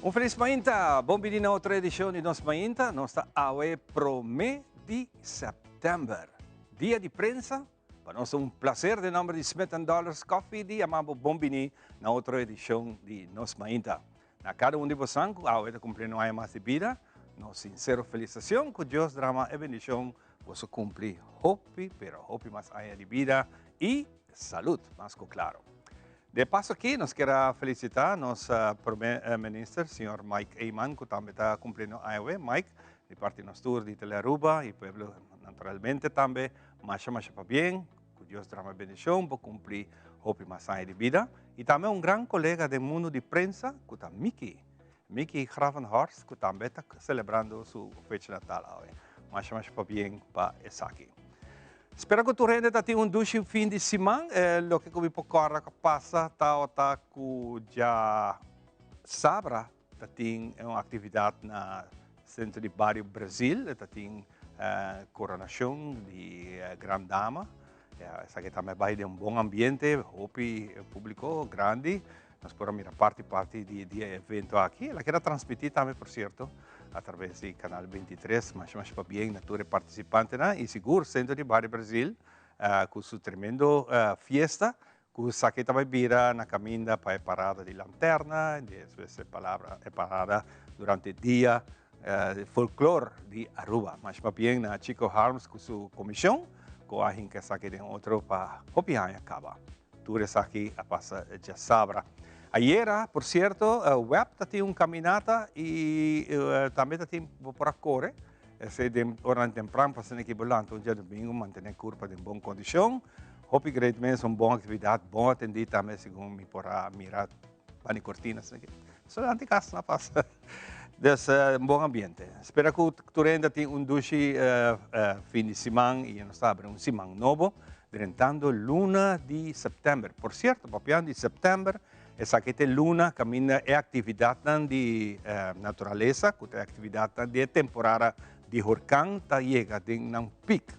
Un felis mainta! Bon bini na otro edicion di Nos Mainta. Nos ta awe prome di september, Dia di Prensa. Pa nos ta un placer den nomber di Smith and Dollars Coffee di yama bo bon bini na otro edicion di Nos Mainta. Na cada un di bosan cu awe ta cumpliendo un aña mas di bida, nos sincero felicitacion cu Dios drama e bendicion boso cumpli hopi pero hopi mas aña di bida y salud mas cu claro. De paso aki nos kier a felicita nos Prome Minister señor Mike Eman cu tambe ta cumpliendo aña awe. Mike, di parti nos tur di Telearuba y pueblo naturalmente tambe masha masha pabien. Cu Dios drama bendicion bo cumpli hopi mas aña di bida. Y tambe un gran colega den mundo di prensa cu ta Mickey. Mickey Gravenhorst cu tambe ta celebrando su fecha natal awe. Masha masha pabien pa esaki. Spera cu tur hende ta tin un dushi fin di siman. E loke cu mi por corda cu a pasa tawata cu dja sabra ta tin un actividad na Centro di Bario Brazil. E ta tin coronacion di Gran Dama. Esaki tambe a bay den un bon ambiente, hopi publico grandi. Nos por a mira parti parti di di e evento aki. El a keda transmiti tambe por cierto a traves di Canal 23. Masha masha pabien na tur e participantenan y sigur Centro di Bario Brazil cu su tremendo fiesta cu esaki ta bay bira na caminda pa e parada di lanterna y despues e palabra e parada durante dia folklor di Aruba. Masha pabien na Chico Harms cu su comision cu a hinca esaki den otro pa hopi aña caba. Tur esaki a pasa djasabra. Ayera, por cierto, web ta tin un caminata y tambe ta tin bo por a core. Esey den oranan tempran pa asina ki bo lanta un djadomingo mantene curpa den bon condicion. Hopi great mes, un bon actividad, bon atendi tambe segun mi por a mira bani cortina asina ki. Solamente cas na pasa. Dus un bon ambiente. Spera cu tur hende a tin un dushi fin di siman y nos ta abri un siman nobo drentando luna di september. Por cierto, papiando di september, esaki ta e luna caminda e actividadnan di naturalesa, cu ta e actividadnan di e temporada di horcan ta yega den nan piek.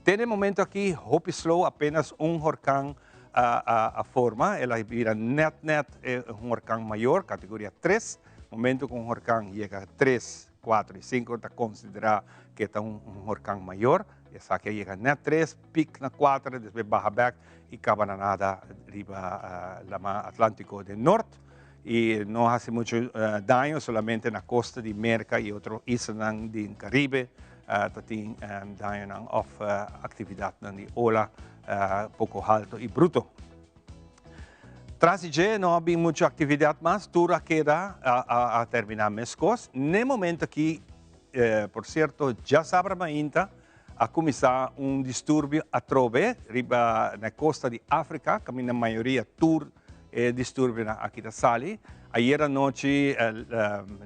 Te na e momento aki hopi slow, apenas un horcan a forma, el a bira net net un horcan mayor, categoria tres. Momento cu un horcan yega tres, cuatro y cinco ta considera cu e ta un horcan mayor. Esaki a yega net tres, piek na cuatro, despues baha bek y caba na nada riba lama Atlantico den nort. Y no haci mucho daño, solamente na costa di Merca y otro islanan den Caribe ta tin dañonan of actividadnan di ola poco halto y bruto. Tras di dje no a bin mucho actividad mas, tur a keda a termina mescos. N'e momento aki, por cierto, djasabra mainta a cuminsa un disturbio atrobe riba na costa di Africa, caminda mayoria tur e disturbionan aki ta sali. Ayer anochi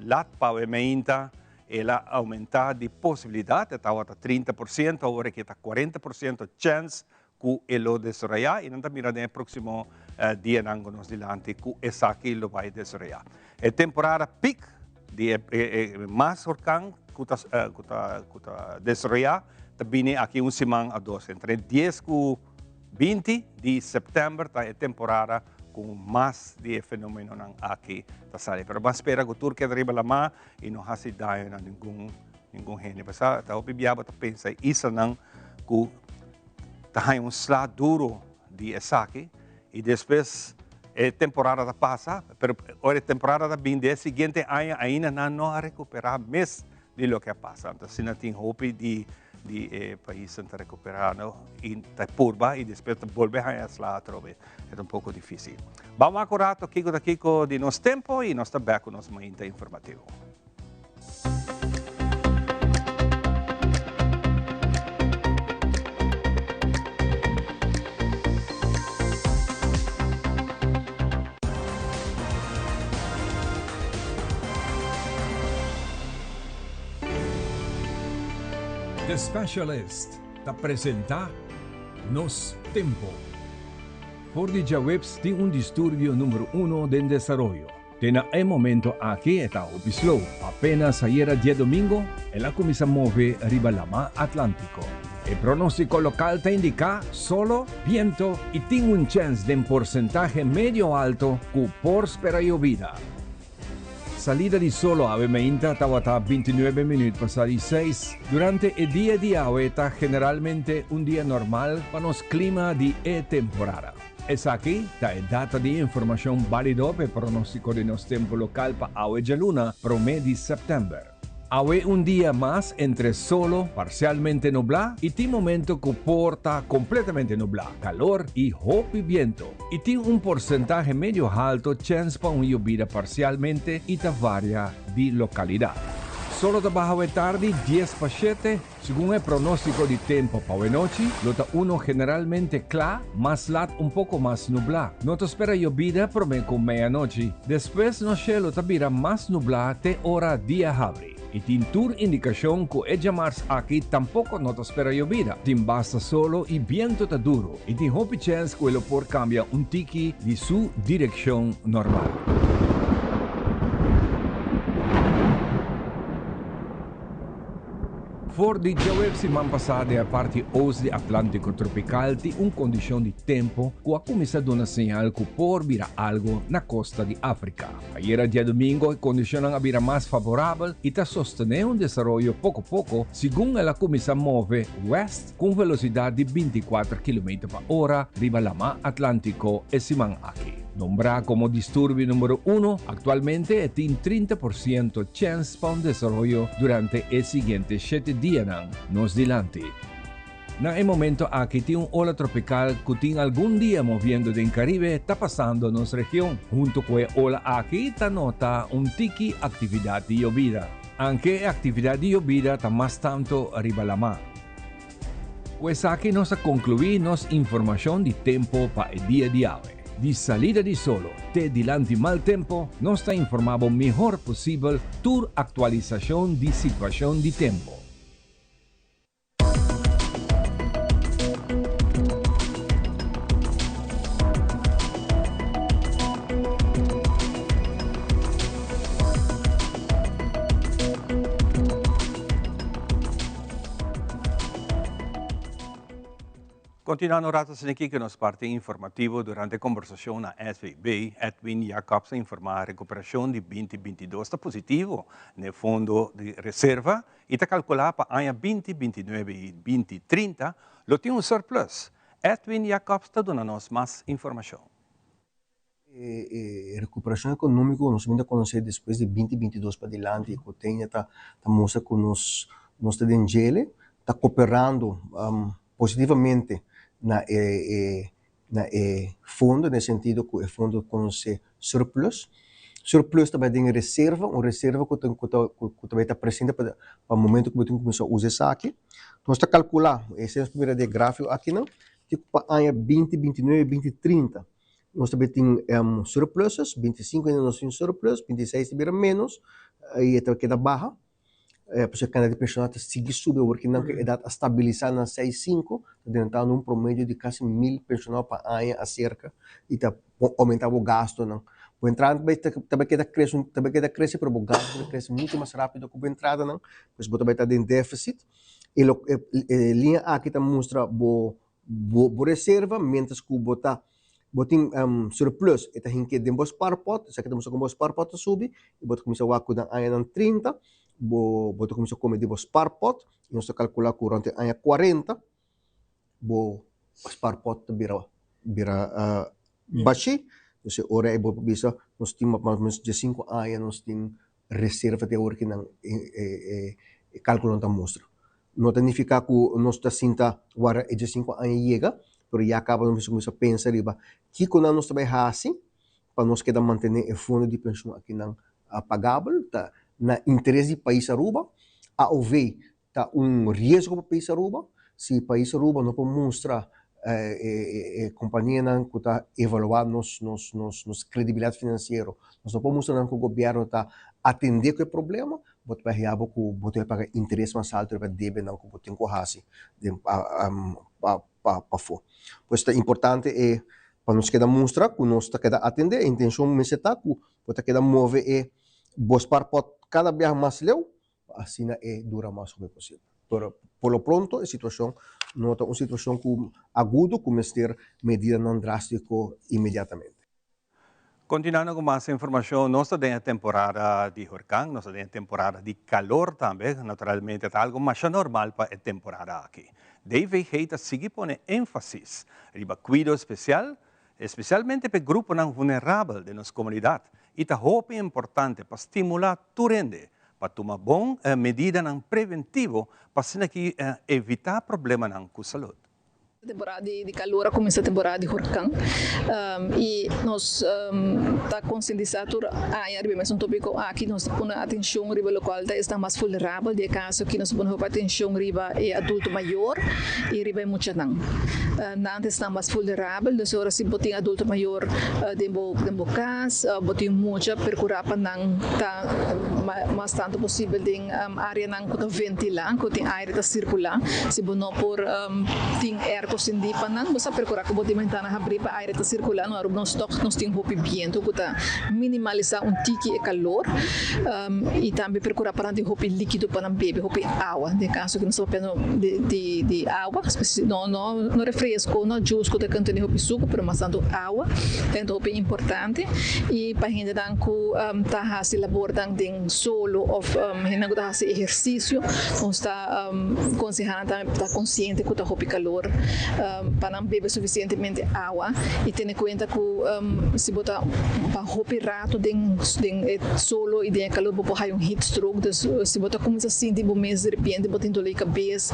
lat pa e mainta el a aumenta di posibilidad, e tabata 30%, awor aki ta 40% chens ku e lo desaroyá i nan ta mira den e próksimo dianan ku nos dilanti ku esaki lo bai desaroyá. E temporada pik di e mas horkan ku ta ku ta ku ta desaroyá ta bini aki un siman a dos. Entre dies ku 20 di sèptèmber ta e temporada ku mas di e fenomenonan aki ta sali. Pero ban spera ku tur keda riba lamá i no hasi daño na ningun ningun hende. Pasá ta hopi bia bo ta pensa e islanan ku ta haña un sla duro di esaki y despues e temporada ta pasa, pero ora e temporada ta bin di e siguiente aña ainda nan no a recupera mes di loke a pasa. Anto asina tin hopi di di e paisnan ta recuperando y ta purba y despues ta bolbe haña sla atrobe. E ta un poco dificil. Ban wak un rato kico ta kico di nos tempo y nos ta bek cu nos mainta informativo. The Specialist ta presenta Nos Tempo. For di djaweps tin un disturbio numero uno den desaroyo. Te na e momento aki e ta hopi slow. Apenas ayera diadomingo el a cuminsa move riba lama Atlantico. E pronostico local ta indica solo, biento y tin un chens den porcentahe medio alto cu por spera yobida. Salida di solo awe mainta tabata 29 minuut pasa di 6. Durante e dia di awe ta generalmente un dia normal pa nos clima di e temporada. Esaki ta e data di informacion balido p'e pronostico di nos tempo local pa awe djaluna prome di september. Awe un dia mas entre solo parcialmente nublá y tin momento cu por ta completamente nublá, calor y hopi biento. Y tin un porcentahe medio halto chens pa un yobida parcialmente y ta varia di localidad. Solo ta baha awe tardi dies pa shete. Segun e pronóstiko di tempu pa awenochi, lo ta uno generalmente kla, mas lat un poko mas nublá. No ta spera yobida promé ku meianochi. Despues nos shelu ta bira mas nublá te ora dia habri. I tin tur indikashon ku e djamars aki tampoko no ta spera yobida. Tin basta solo i bientu ta duru i tin hopi chèns ku e lo por kambia un tiki di su direkshon normal. For di djaweps siman pasá den e parti oost di Atlántiko Tropikal tin un kondishon di tempu ku a kuminsá duna señal ku por bira algu na kosta di Afrika. Ayera diadomingo e kondishonnan a bira mas favorabel i ta sostené un desaroyo poko poko segun el a kuminsá move wèst ku un velosidat di 24 kilometer pa ora riba Lamá Atlántiko e siman aki. Nombrá komo disturbio numero uno, aktualmente e tin 30% chèns pa un desaroyo durante e siguiente shete dianan nos dilanti. Na e momento aki tin un ola tropikal ku tin algun dia moviendo den Karibe ta pasando nos region. Hunto ku e ola aki ta nota un tiki aktividat di yobida. Anke e aktividat di yobida ta mas tanto riba lamá. Ku esaki nos a konkluí nos informashon di tempo pa e dia di awe. Di salida di solo te dilanti mal tempo, nos ta informá bo mihor posibel tur aktualisashon di situashon di tempo. Continuando un rato asina aki cu nos parti informativo durante e conversacion na SVB, Edwin Jacobs a informa recuperacion di 2022 ta positivo n'e fondo di reserva y ta calcula pa aña 2029 y 2030 lo tin un surplus. Edwin Jacobs ta duna nos mas informacion. E recuperacion economico nos a conoce despues di 2022 padilanti cu tenia ta mustra cu nos ta den djele, ta cooperando positivamente na e na e fondo den sentido cu e fondo conoce surplus. Surplus ta bay den reserva, un reserva cu ta cu ta cu ta bay ta presente pa momento cu bo tin cuminsa usa esaki. Nos ta calcula, esey nos por mira den e grafico akinan, tin cu pa aña 2029, 2030 nos ta bay tin surpluses, 25 ainda nos tin surplus, 26 ta bira menos y e ta keda baha. Pasobra e kantidat di penshonado ta sigui subi awor ki nan ku edat a stabilisá na seis sinku, ta drentando un promedio di kasi mil penshonado pa aña aserka i ta oumentá bo gastunan. Bo entrada ta bai keda krese ta bai keda krese pero bo gastunan ta krese muchu mas rápido ku bo entradanan, pues bo ta bai ta den défisit. E lo e liña aki ta mustra bo Bo reserva mientras ku bo ta bo tin surplus e ta hinke den bo spaarpot, esaki ta mustra kon bo spaarpot ta subi i bo ta kuminsá wak ku den añanan 30 bo bo ta kuminsá kome di bo spaarpot i nos ta kalkulá ku rònt e aña 40 bo spaarpot ta bira bira bashí, entonces e ora ei bo por bisa nos tin mas o menos diesinku aña nos tin reserva te awor ki nan e kalkulonan ta mustra. No ta nifiká ku nos ta sinta wara e diesinku aña yega, pero ya kaba nos mester kuminsá pensa riba kiko nan nos ta bai hasi pa nos keda mantené e fondo di penshun akinan pagabel. Ta na interes di pais Aruba. AOV Ta un riesgo pa pais Aruba si pais Aruba no por mustra e companianan cu ta evalua nos nos nos credibilidad financiero, nos no por mustra nan cu gobierno ta atende cu e problema, bo ta bay haya bo cu bo ta bay paga interes mas alto riba debenan cu bo tin cu haci den pa pafo. Pues ta importante e pa nos keda mustra cu nos ta keda atende, e intencion mester ta cu bo ta keda move e bo spaarpot cada biaha mas leu pa asina e dura mas hopi posibel. Pero por lo pronto e situacion no ta un situacion cu agudo cu mester medidanan drastico inmediatamente. Continuando cu mas informacion, nos ta den temporada di horcan, nos ta den temporada di calor tambe, naturalmente ta algo mas normal pa e temporada aki. DVG ta sigui pone enfasis riba cuido especial, especialmente pa gruponan vulnerabel di nos comunidad, y ta hopi importante pa stimula tur hende pa tuma bon medidanan preventivo pa asina aki evita problemanan cu salud. Temporada di calor a cuminsa, temporada di horcan, y nos ta concientisa tur aña riba e mesun topico aki. Nos ta pone atencion riba locual ta esnan mas vulnerabel. Den e caso aki nos ta pone hopi atencion riba e adulto mayor y riba e muchanan. Nan ta esnan mas vulnerabel, dus ora si bo tin adulto mayor den bo cas, bo tin mucha, percura pa nan ta mas tanto posibel den areanan cu ta ventila, cu tin aire ta circula. Si bo no por tin airco sindi pa nan, bo sa percura cu bo tin bentana habri pa aire ta circula. No Aruba nos toch nos tin hopi biento cu ta minimalisa un tiki e calor, y tambe percura pa nan tin hopi likido pa nan bebe, hopi awa. Den caso cu nos ta papiando di awa, no no refresco, no juice cu ta contene hopi sucu, pero mas tanto awa ta hopi importante. Y pa hendenan cu ta haci labornan den solo of hendenan cu ta haci ehercicio, nos ta conseha nan tambe pa ta consciente cu ta hopi calor, pa nan bebe suficientemente awa y tene cuenta cu si bo ta pa hopi rato den e solo y den e calor bo por haya un heat stroke. Dus si bo ta cuminsa sinti bo mes di repente bo tin dolor di cabes,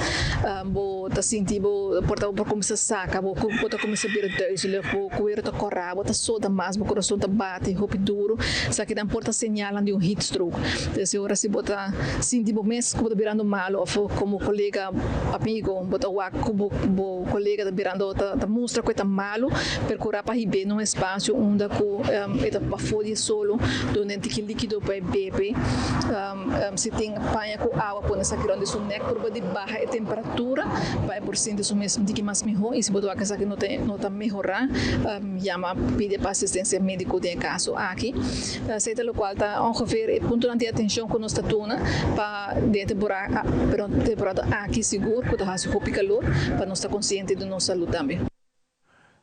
bo ta sinti bo por ta bo por cuminsa saca, bo bo ta cuminsa bira duizelig, bo cuero ta cora, bo ta soda mas, bo corazon ta bati hopi duro, esakinan por ta señalnan di un heat stroke. Dus e ora si bo ta sinti bo mes ku bo ta birando malo of komo kolega, amigo, bo ta wak ku bo bo kolega ta birando ta ta mustra ku e ta malo, perkurá pa hib'é na un espasio unda ku e ta pafó di e solo, dun'é un tiki likido pa e bebe. Si tin paña ku awa pone esaki rònt di su nèk, purba di baha e temperatura pa e por sinti su mes un tiki mas mihó, i si bo ta wak esaki no ta no ta mehorá, yama pidi pa asistensia médiko den e kaso aki. Esei ta lokual ta ongeveer e puntonan di atenshon ku nos ta duna pa den e temporada, pero temporada aki sigur ku ta hasi hopi kalor, pa nos ta konsiente di nos salud tambe.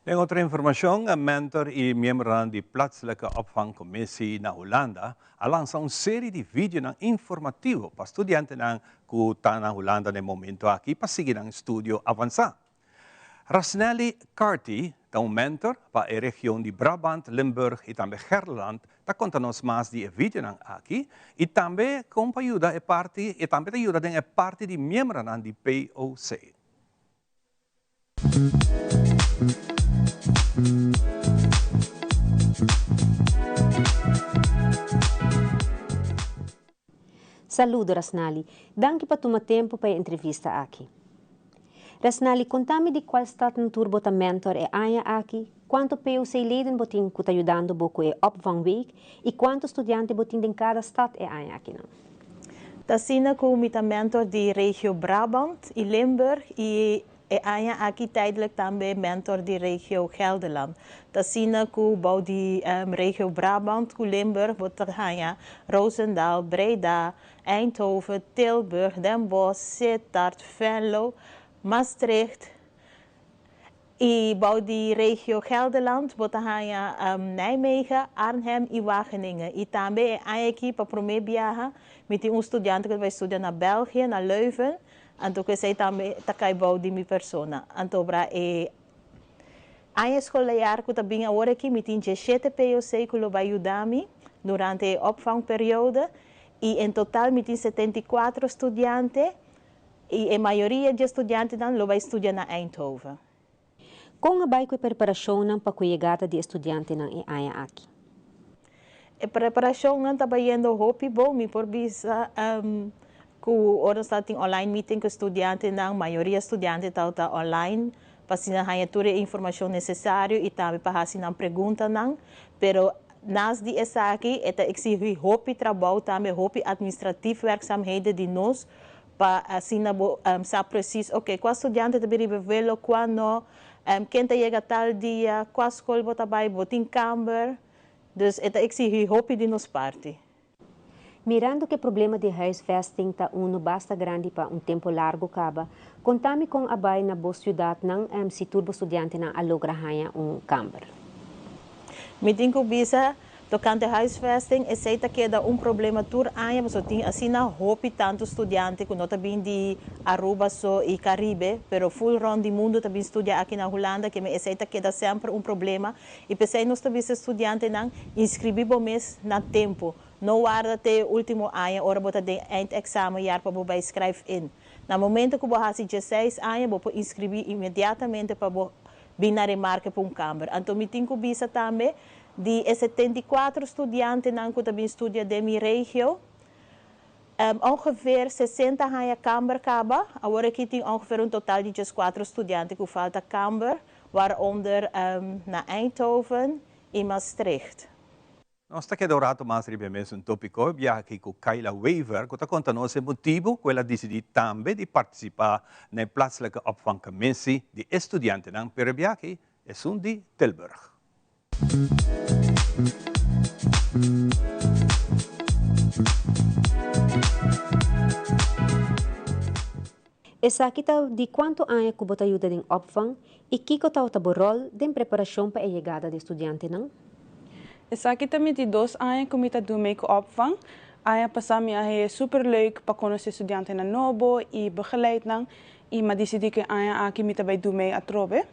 Den otro informashon, mentor i miembronan di Plaatselijke Opvangcommissie na Hulanda a lansa un seri di videonan informativo pa studiantenan ku ta na Hulanda na e momento aki pa sigui nan studio avansá. Rasnelly Carty ta un mentor pa e region di Brabant, Limburg i tambe Gelderland ta konta nos mas di e videonan aki i tambe kon pa yuda e parti i tambe ta yuda den e parti di miembronan di POC. Saludo Rasnali, danki pa tuma tempo pa e entrevista aki. Rasnali, konta mi di kual stadnan tur bo ta mentor e aña aki, kuantu POC leden bo tin ku ta yudando bo ku e opvangweek i kuantu studiante bo tin den kada stad e aña akinan. Ta asina ku mi ta mentor di regio Brabant i Limburg i e aña aki tijdelijk tambe mentor di regio Gelderland. Ta asina ku bou di regio Brabant ku Limburg bo ta haña Roosendaal, Breda, Eindhoven, Tilburg, Den Bosch, Sittard, Venlo, Maastricht i bou di regio Gelderland bo ta haña Nijmegen, Arnhem i Wageningen. I tambe e aña aki pa promé biaha mi tin un studiante ku ta bai studia na België, na Leuven. Anto ku esei tambe ta kai bou di mi persona. Anto bra e aña eskolaar ku ta bin awor aki mi tin dieshete POC ku lo bai yuda mi durante e opvangperiode i en total mi tin 74 studiante i e mayoria di e studiantenan lo bai studia na Eindhoven. Kon a bai ku e preparashonnan pa ku e yegada di e studiantenan e aña aki? E preparashonnan ta bayendo hopi bon. Mi por bisa ku ora nos ta tin online meeting ku e studiantenan, mayoria studiante tabata online pa asina haña tur e informashon nesesario i tambe pa hasi nan preguntanan. Pero nas di esaki e ta eksihí hopi trabou tambe, hopi administratief werkzaamheden di nos pa asina bo sa precies, ok, kua studiante ta bin riba e vuelo, kua no, ken ta yega tal dia, kua skol bo ta bai, bo tin kamber. Dus e ta eksihí hopi di nos parti. Mirando ku e problema di huisvesting ta unu basta grandi pa un tempu largu kaba, konta mi kon a bai na bo siudatnan si tur bo studiantenan a logra haña un kamber. Mi tin ku bisa tokante huisvesting, esei ta keda un problema tur aña, pasobra tin asina hopi tantu studiante ku no ta bin di Aruba so i Karibe, pero ful rònt di mundu ta bin studia aki na Hulanda, ke men esei ta keda semper un problema i p'esei nos ta bisa studiantenan inskribí bo mes na tempu, no warda te e último aña ora bo ta den eindexamenjaar pa bo bai skrijf in. Na momento ku bo hasi dieseis aña bo por inskribí inmediatamente pa bo bin na remarke pa un kamber. Anto mi tin ku bisa tambe di e 74 studiantenan ku ta bin studia den mi regio, ongeveer 60 haña kamber kaba. Awor aki tin ongeveer un total di 14 studiante ku falta kamber, waaronder na Eindhoven i Maastricht. Nos ta keda un rato mas riba e mesun tópiko e biaha aki ku Kayla Wever ku ta konta nos e motibu ku el a disidí tambe di partisipá na e Plaatselijke Opvangcommissie di e studiantenan, pero e biaha aki esun di Tilburg. Esaki ta di kuantu aña ku bo ta yuda den opvang i kiko tabata bo ròl den preparashon pa e yegada di e studiantenan? Esaki ta mi di dos aña ku mi ta dun mee ku opvang. Aña pasá mi a haya super leuk pa konosé studiantenan nobo i begeleid nan i mi a disidí ku e aña aki mi ta bai dun mee atrobe.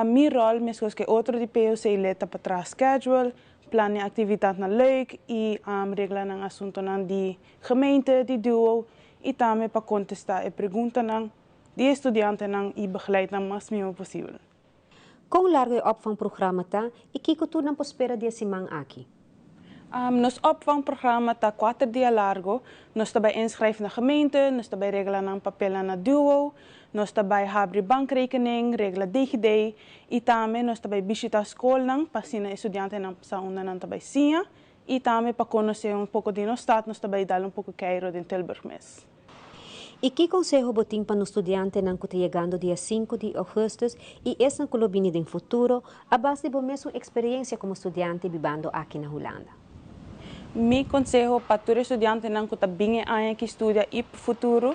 Mi ròl meskos ku e otro di POC lid ta pa traha schedule, plania aktividatnan leuk i regla nan asuntonan di gemeente, di duo i tambe pa kontestá e preguntanan di e studiantenan i begeleid nan mas mihó posibel. Kon largu e opvangprograma ta i kiko tur nan por spera di e siman aki? Nos opvangprograma ta kuater dia largu. Nos ta bai inschrijf na gemeente, nos ta bai regla nan papelnan na duo, nos ta bai habri bankrekening, regla DigiD i tambe nos ta bai bishita skolnan pa asina e studiantenan sa unda nan ta bai siña I tambe pa konosé un poko di nos stat nos ta bai dal un poko keiro den Tilburg mes. I ki konseho bo tin pa nos studiantenan ku ta yegando dia sinku di ougùstùs i esnan ku lo bini den futuro a base di bo mesun eksperiensia komo studiante bibando aki na Hulanda? Mi konseho pa tur e studiantenan ku ta bin e aña aki studia i pa futuro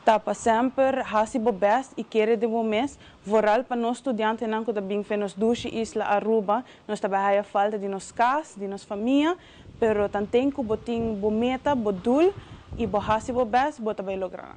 ta pa semper hasi bo bèst i kere den bo mes, vooral pa nos studiantenan ku ta bin fe nos dushi isla Aruba. Nos ta bai haya falta di nos cas, di nos famia, pero tanten cu bo tin bo meta, bo doel y bo haci bo best, bo ta bai logra nan.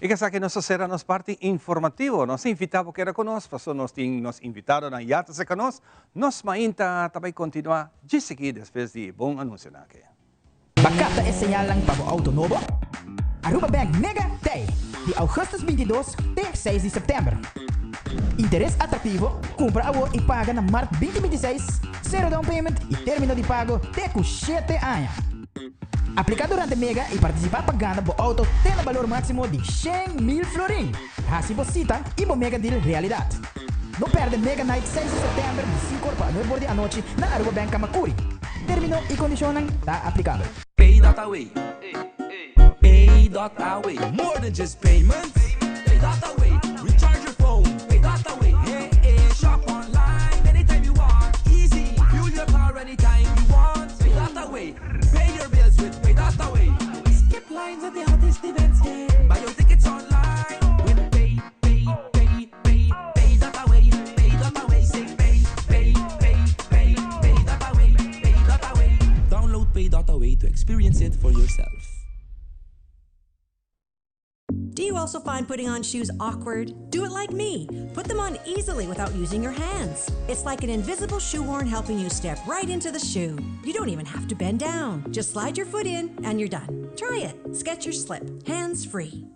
I ku esaki nos ta sera nos parti informativo. Nos ta invitá bo keda ku nos, pasobra nos tin nos invitadonan ya ta serka nos. Nos mainta ta bai kontinuá djis aki despues di e bon anunsionan aki. Ba kapta e señalnan pa bo auto nobo? Aruba Bank Mega Day di augustus 22 te 6 di september. Interes atractivo, cumpra awor y paga na mart 2026, cero down payment y termino di pago te cu shete aña. Aplica durante Mega y participa pa gana bo auto te na balor maximo di 100,000 florin. Haci bo cita y bo Mega Deal realidad. No perde Mega Night 6 di september di 5 or pa 9 or di anochi na Aruba Bank Camacuri. Termino y condicionnan ta aplicabel. Pay.away Pay.away More than just payments Pay.away Recharge your phone Pay.away Hey hey Shop online anytime you want Easy Fuel your car anytime you want Pay.away Pay your bills with Pay.away Skip lines at the hottest events yeah Buy your tickets online with Pay Pay Pay Pay Pay.away Pay.away Say Pay Pay Pay Pay Pay.away Pay.away Download Pay.away to experience it for yourself. Do you also find putting on shoes awkward? Do it like me. Put them on easily without using your hands. It's like an invisible shoehorn helping you step right into the shoe. You don't even have to bend down. Just slide your foot in and you're done. Try it. Skechers Slip. Hands free.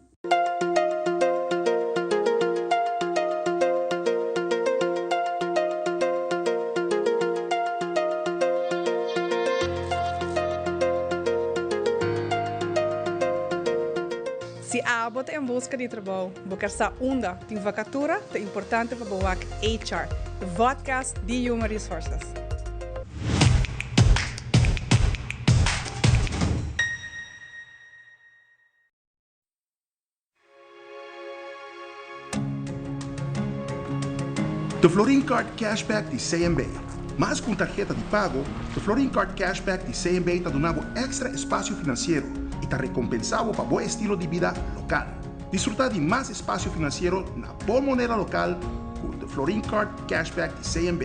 Si abo ta en buska di trabou, bo ker sa unda tin vakatura, ta importante pa bo wak HR, e vodcast di Human Resources. The Florin Card Cashback di CMB. Mas ku un tarheta di pago, The Florin Card Cashback di CMB ta duna bo èkstra espasio finansiero i ta rekompensá bo pa bo estilo di bida lokal. Disfrutá di mas espasio finansiero na bo moneda lokal ku The Florin Card Cashback di CMB.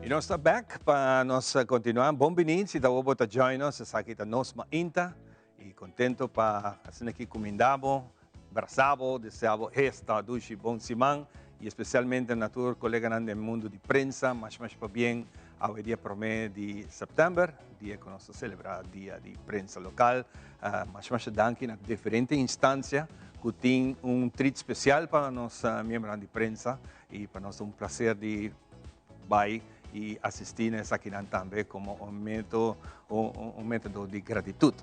Y nos ta back pa nos continua. Bon bini, si ta bo ta join nos, esaki ta nos mainta. Y contento pa asina aki cuminda bo, brasa bo, desea bo esta dushi bon siman. Y especialmente na tur coleganan den mundo di prensa, mas mas pabien awe dia prome di september, dia cu nos ta celebra dia di prensa local. Masha masha danki na diferente instancia cu tin un treat special pa nos miembronan di prensa y pa nos ta un placer di bay y asisti na esakinan tambe como un meto un metodo di gratitud.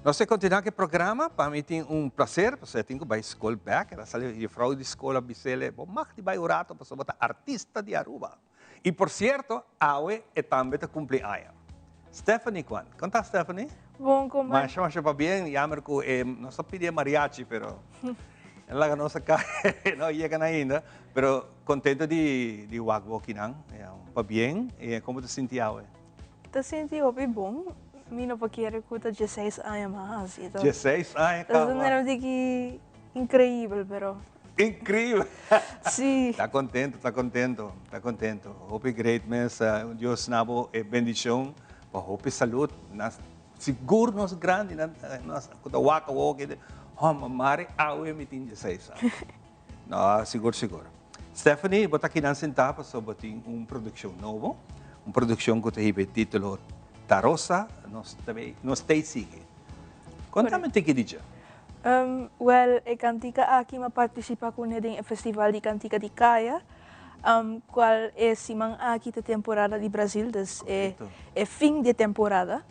Nos ta continua cu e programa, pa mi tin un placer pasobra e tin cu bay scol bek, el a sali juffrouw di scol a bisele bo mag di bay un rato pasobra bo ta artista di Aruba. Y por cierto, awe e tambe ta cumpli aña. Stephanie Kwan. Con ta Stephanie? Bon, con bai? Masha, masha pabien. Jammer cu e, nos ta pidi e mariachi, pero e laga nos acá, no yega na ainda. Pero contento di, di wak bo akinan. Pabien. Y como ta sinti awe? Ta sinti hopi bon. Mi no por kere cu ta dieseis aña mas haci. Dieseis aña caba. Ta manera di ki increibel, pero. Increibel. Si. Ta contento, ta contento, ta contento. Hopi great mes. Dios na bo e bendicion pa hopi salud. Nas sigur nos grandi nan nos cu ta wak awor ki hom mari awe mi tin dieseis aña. No, sigur sigur. Stephanie, bo ta kinan sentá pasobra bo tin un produkshon nobo, un produkshon ku ta hiba e título Tarosa, nos ta bay, nos tei sigui. Kontami un tiki di dje. Wèl, e kantika aki mi a partisipá kuné den e festival di kantika di Kaya, kual e siman aki ta temporada di Brazil, dus e e fin di e temporada.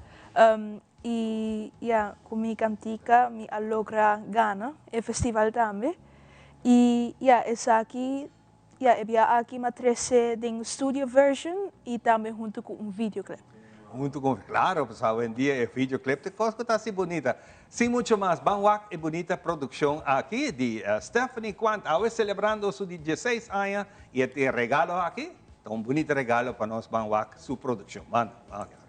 I ya, ku mi kantika mi a logra gana e festival tambe. I ya, esaki, ya, e bia aki mi a trese den studio version i tambe huntu ku un videoclip. Huntu ku, klaro, pasobra awendia e videoclip ta kos ku ta hasi bunita. Sin mucho mas, ban wak e bunita produkshon aki di Stephanie Quant, awe selebrando su di dieseis aña i e tin regalo aki, ta un bunita regalo pa nos ban wak su produkshon. Ban, ban wak esaki.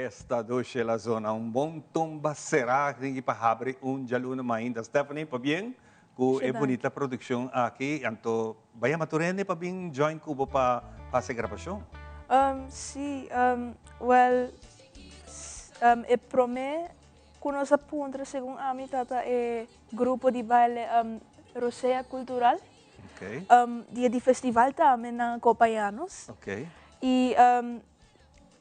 Esta dushi la zona. Un bon tumba será tin pa habri un djaluna mainta. Stephanie, pabien ku e bunita produkshon aki. Anto, bo a yama tur hende pa bin join ku bo pa hasi grabashon? Si, well, e promé ku nos a puntra, segun ami, tabata e grupo di baile Rosea Cultural. Dia di festival tambe nan a kompañá nos. I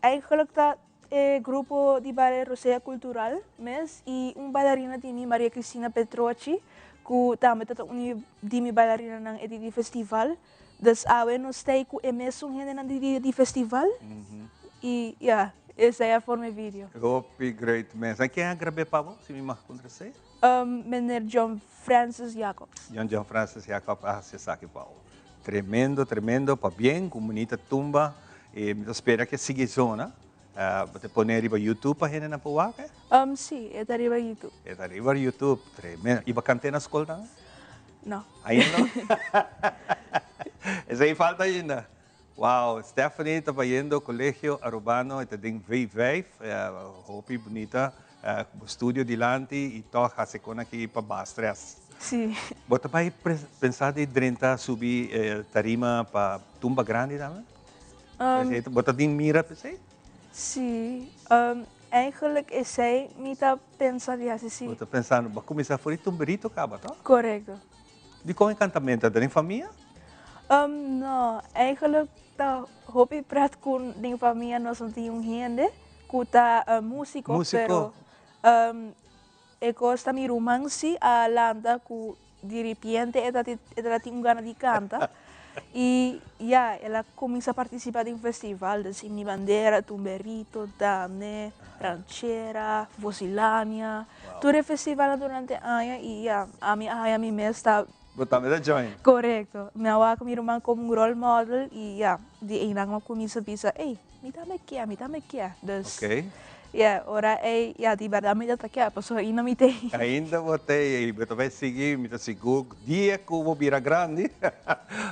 eigenlijk ta e grupo di baile Rosea Cultural mes i un bailarina di mi, Maria Cristina Petrocci, ku tambe ta un di mi bailarinanan e di festival. Dus awe nos ta ku e mesun hendenan di festival. I ja, esei a forma e video. Hopi great mes. I ken a grab'é pa bo, si mi mag puntra esei? Meneer John Francis Jacobs. John Francis Jacobs a hasi esaki pa bo. Tremendo, tremendo. Pabien, ku bunita tumba. I mi ta spera ku sigui zona. Bo ta pone riba YouTube pa hendenan por wak, eh? Si, e ta riba YouTube. E ta riba YouTube. Tremendo. I bo a kant'é na skol tambe? No. Ainda no? Esei falta ainda. Wow, Stephanie ta bayendo Colegio Arubano, e ta den V5, hopi bunita studio dilanti i tòg hasi kon aki pa baha stress. Si. Bo ta bai pensa di drenta subi tarima pa tumba grandi tambe? Bo ta tin mira pa esei? Si, eigenlijk esei mi ta pensa di hasi, si. Bo ta pensando, bo a kuminsá for di tumberito kaba, tòg? Korekto. Dikon e kantamento? Ta den famia? No, eigenlijk ta hopi pret ku den famia nos no tin un hende ku ta músiko, Músiko. Pero e kos ta mi ruman si a lanta ku di ripiente e ta tin un gana di kanta i ya el a kuminsá partisipá den festival di Sin Mi Bandera, Tumberito, Dande, Ranchera, Vosilania, tur e festivalnan durante aña i ya ami a haña mi mes ta. Bo tambe ta join? Korekto. Mi a wak mi ruman komo un role model i ya di einan mi a kuminsá bisa ey mi tambe kier, mi tambe kier. Dus ya ora ey ya di bèrdat mi ta ta kier pasobra ainda mi t'ey. Ainda bo t'ey i bo ta bai sigui, mi ta sigur dia ku bo bira grandi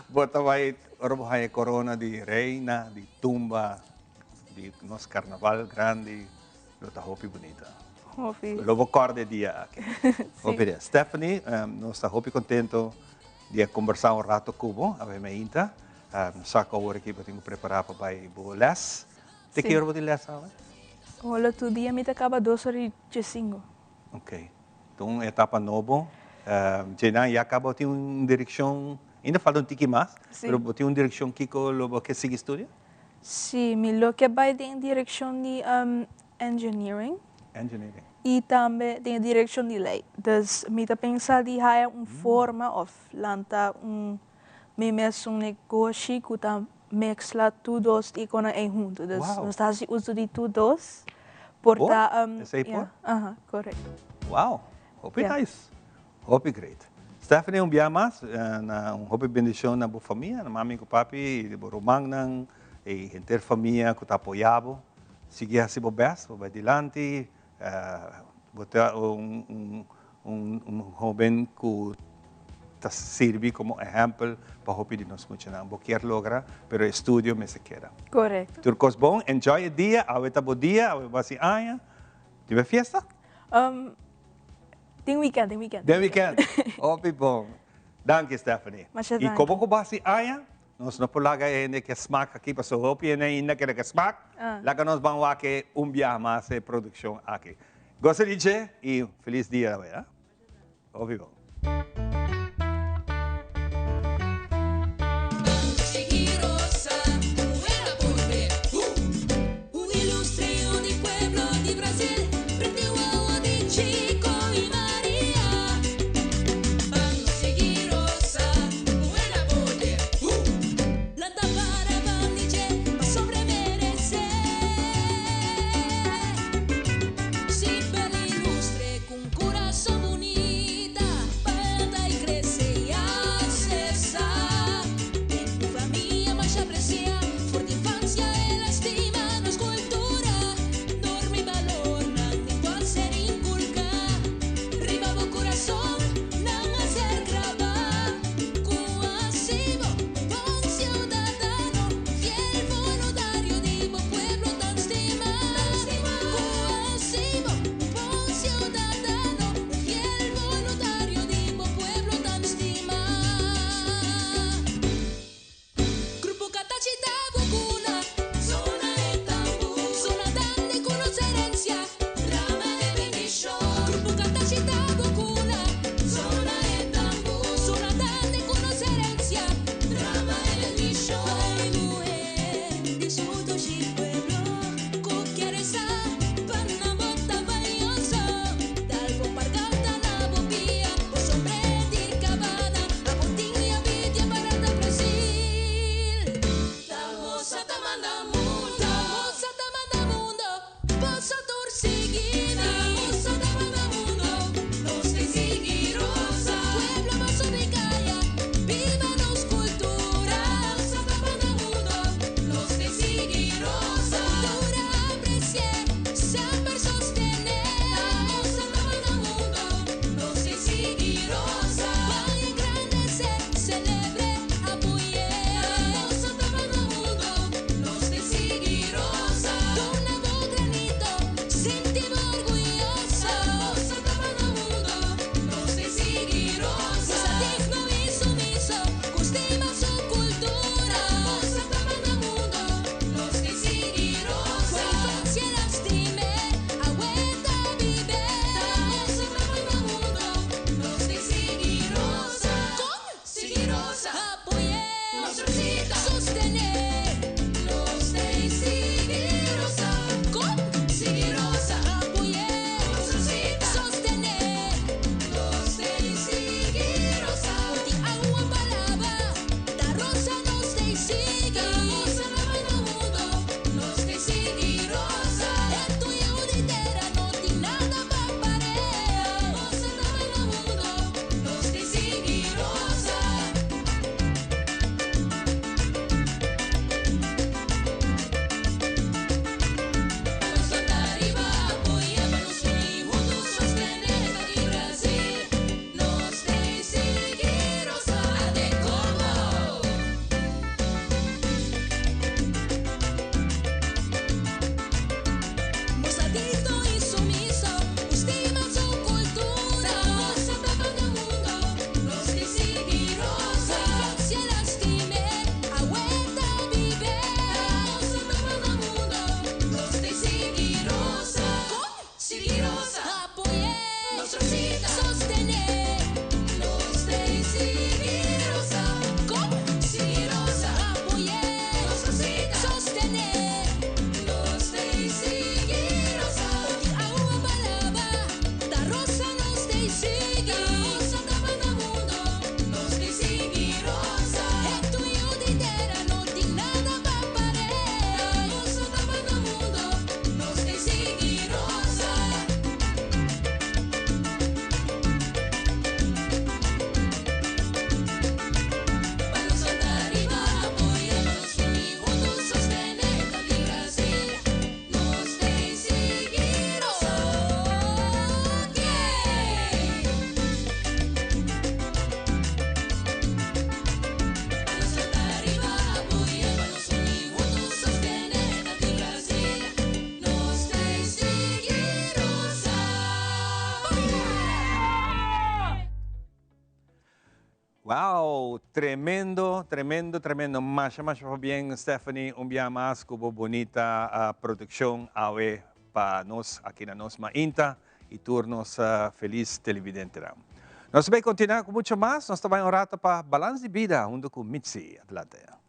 bo ta bai ora bo haña e korona di reina di tumba di nos karnaval grandi lo ta hopi bunita. Hopi. Lo bo kòrda e dia aki. Hopi dia. Stephanie, nos ta hopi kontento di a kombersá un rato ku bo awe mainta. Nos sa ku awor aki bo tin ku prepará pa bai bo lès. Te ki ora bo tin lès awe? Hola, tur dia mi ta kaba 2:15. Ok. Ta un etapa nobo. Djenan ya kaba bo tin un direkshon, ainda falta un tiki mas, pero bo tin un direkshon kiko lo bo ke sigui studia? Si, mi lo ke bai den direkshon di engineering. Engineering. I tambe den direkshon di lei. Dus mi ta pensa di haya un forma òf lanta un mi mes un negoshi ku ta mezcla tur dos ikonan ei huntu. Dus nos ta hasi uso di tur dos. Por ta. Esei por? Aha, korekto. Wow, hopi nice. Hopi great. Stephanie, un bia mas, na un hopi bendishon na bo famia, na mami ku papi, i bo rumannan, i henter famia ku ta apoyá bo. Sigui hasi bo bèst, bo bai dilanti, bo ta un un hóben ku ta sirbi komo ehèmpel pa hopi di nos muchanan. Bo kier logra, pero e studio mester keda. Korekto. Tur kos bon, enjoy e dia, awe ta bo dia, awe bo hasi aña. Tin bai fiesta? Den weekend, den weekend. Den weekend. Hopi bon. Danki, Stephanie. Masha danki. I komo ku bo hasi aña, nos no por laga e hende ke smak aki, pasobra hopi hende ainda kere ke smak. Laga nos ban wak e un biaha mas e produkshon aki. Gosa di dje i felis dia awe, ha? Hopi bon. Wow, tremendo, tremendo, tremendo. Masha, masha pabien, Stephanie, un bia mas cu bo bunita produccion awe pa nos aki na Nos Mainta y tur nos feliz televidentenan. Nos ta bay continua cu mucho mas, nos ta bay un rato pa Balans di Bida hunto cu Mitzi. Adelante.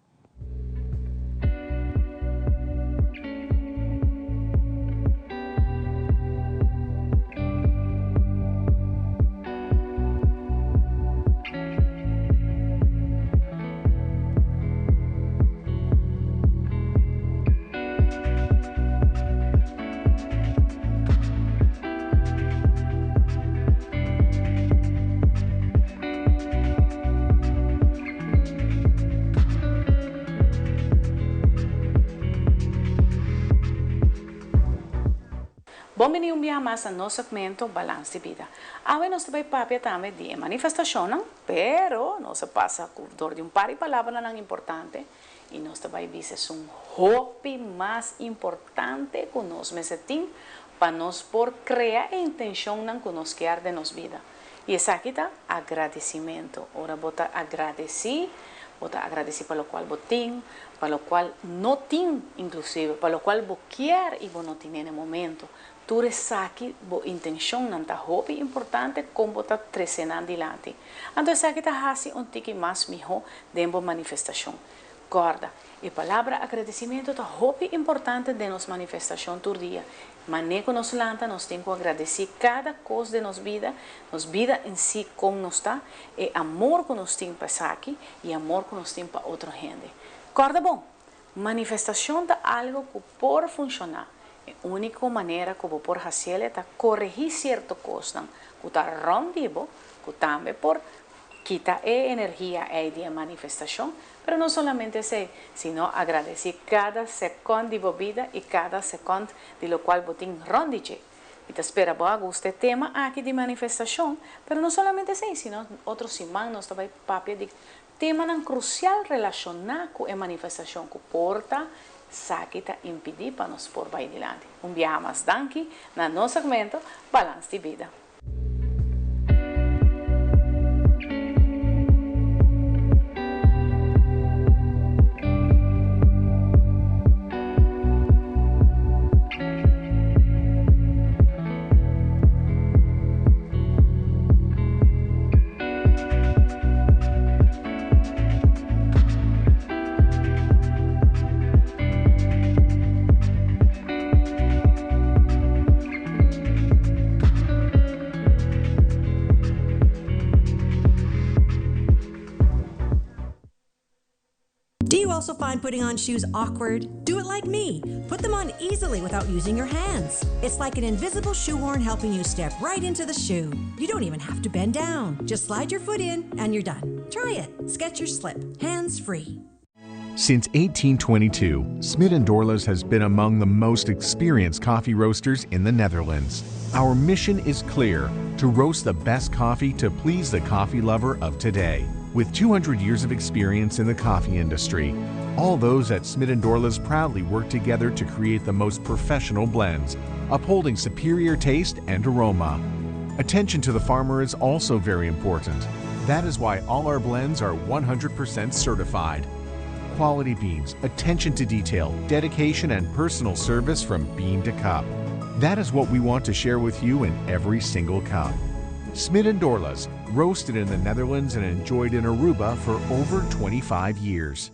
Bon bini un biaha mas na nos segmento Balans di Bida. Awe nos ta bay papia tambe di e manifestacionnan, pero nos a pasa cu dor di un par di palabranan importante y nos ta bay bisa esun hopi mas importante cu nos mester tin pa nos por crea e intencionnan cu nos kier den nos bida. Y esaki ta agradecimento. Ora bo ta agradeci, bo ta agradeci pa locual bo tin, pa locual no tin inclusive, pa locual bo kier y bo no tin den e momento. Tur esaki bo intencionnan ta hopi importante con bo ta trece nan dilanti. Anto esaki ta haci un tiki mas miho den bo manifestacion. Corda, e palabra agradecimento ta hopi importante den nos manifestacion tur dia. Mane cu nos lanta nos tin cu agradeci cada cos den nos bida, nos bida en si con nos ta, e amor cu nos tin pa esaki y amor cu nos tin pa otro hende. Corda bon, manifestacion ta algo cu por funciona. E unico manera cu bo por haciele ta coregi cierto cosnan cu ta rond di bo, cu tambe por kita e energia ey di e manifestacion, pero no solamente esey, sino agradeci cada second di bo bida y cada second di locual bo tin rond di dje. Mi ta spera bo a gusta e tema aki di manifestacion, pero no solamente esey, sino otro siman nos ta bay papia di temanan crucial relaciona cu e manifestacion cu por ta saki ta impidi pa nos por bay dilanti. Un biaha mas danki na nos segmento Balans di Bida. Do you also find putting on shoes awkward? Do it like me. Put them on easily without using your hands. It's like an invisible shoehorn helping you step right into the shoe. You don't even have to bend down. Just slide your foot in and you're done. Try it. Skechers Slip. Hands free. Since 1822, Smit & Dorlas has been among the most experienced coffee roasters in the Netherlands. Our mission is clear, to roast the best coffee to please the coffee lover of today. With 200 years of experience in the coffee industry, all those at Smit & Dorlas proudly work together to create the most professional blends, upholding superior taste and aroma. Attention to the farmer is also very important. That is why all our blends are 100% certified. Quality beans, attention to detail, dedication and personal service from bean to cup. That is what we want to share with you in every single cup. Smit & Dorlas, roasted in the Netherlands and enjoyed in Aruba for over 25 years.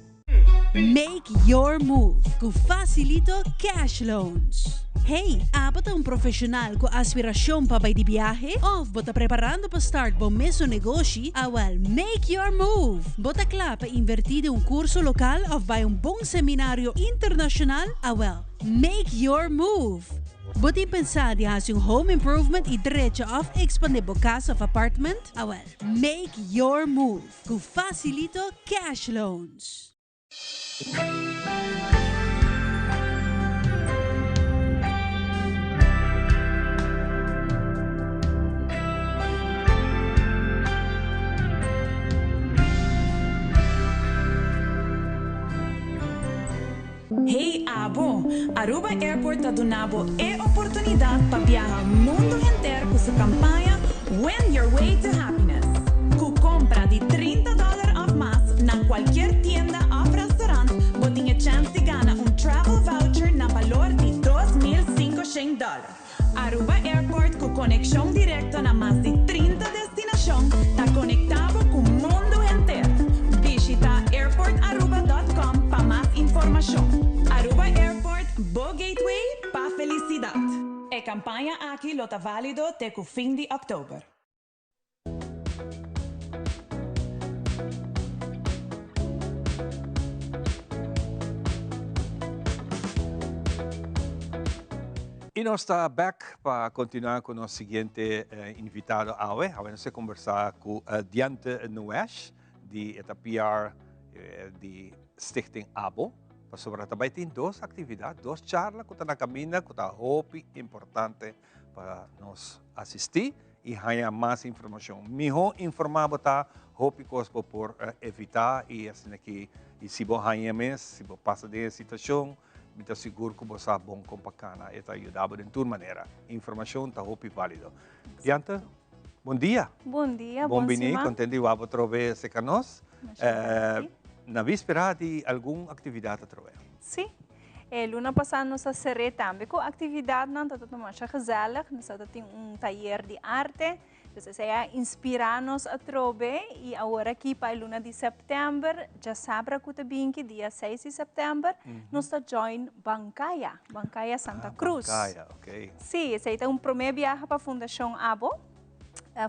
Make your move cu Facilito Cash Loans. Hey, abo ta un profesional cu aspiracion pa bay di biahe? Of bo ta preparando pa start bo mesun negoshi? Awel, make your move! Bo ta cla pa inverti den un curso local of bay un bon seminario internacional? Awel, make your move! Bo tin pensa di haci un home improvement y drecha of expande bo cas of apartment? Awel, make your move cu Facilito Cash Loans! Hey abo! Aruba Airport ta duna bo e oportunidad pa biaha mundo henter cu su campaña Win Your Way to Happiness. Cu compra di 30 dollar of mas na cualkier tienda of restaurant bo tin e chance di gana un travel voucher na balor di 2500 dollar. Aruba Airport cu conexion directo na mas di 30 destinacion ta conecta bo cu mundo henter. Bishita airportaruba.com pa mas informacion. Aruba Airport, bo gateway pa felicidad. E campaña aki lo ta valido te cu fin di october. Y nos ta back pa continua cu nos siguiente invitado awe. Awe nos ta conversa cu Diante Nuesch di e ta PR di Stichting ABO. Pasobra ta bay tin dos actividad, dos charla cu ta na caminda cu ta hopi importante pa nos asisti y haña mas informacion. Miho informa bo ta, hopi cos bo por evita y asina ki y si bo haña mes, si bo pasa den e situacion, mi ta sigur cu bo sa bon con pa cana. E ta yuda bo den tur manera. Informacion ta hopi valido. Dianthe, bon dia. Bon dia, bon siman. Bon bini, content di wak bo atrobe cerca nos. Masha danki. Na vispera di algun actividad atrobe? Si. E luna pasá nos a ser'é tambe ku aktividatnan, ta tabata masha gezellig. Nos tabata tin un tayer di arte, dus esei a inspirá nos atrobe i awor aki pa e luna di sèptèmber, djasabra ku ta binki, dia seis di sèptèmber, nos ta join Bankaya, Bankaya Santa Cruz. Bankaya, ok. Sí, esei ta un promé biaha pa Fundashon Abo.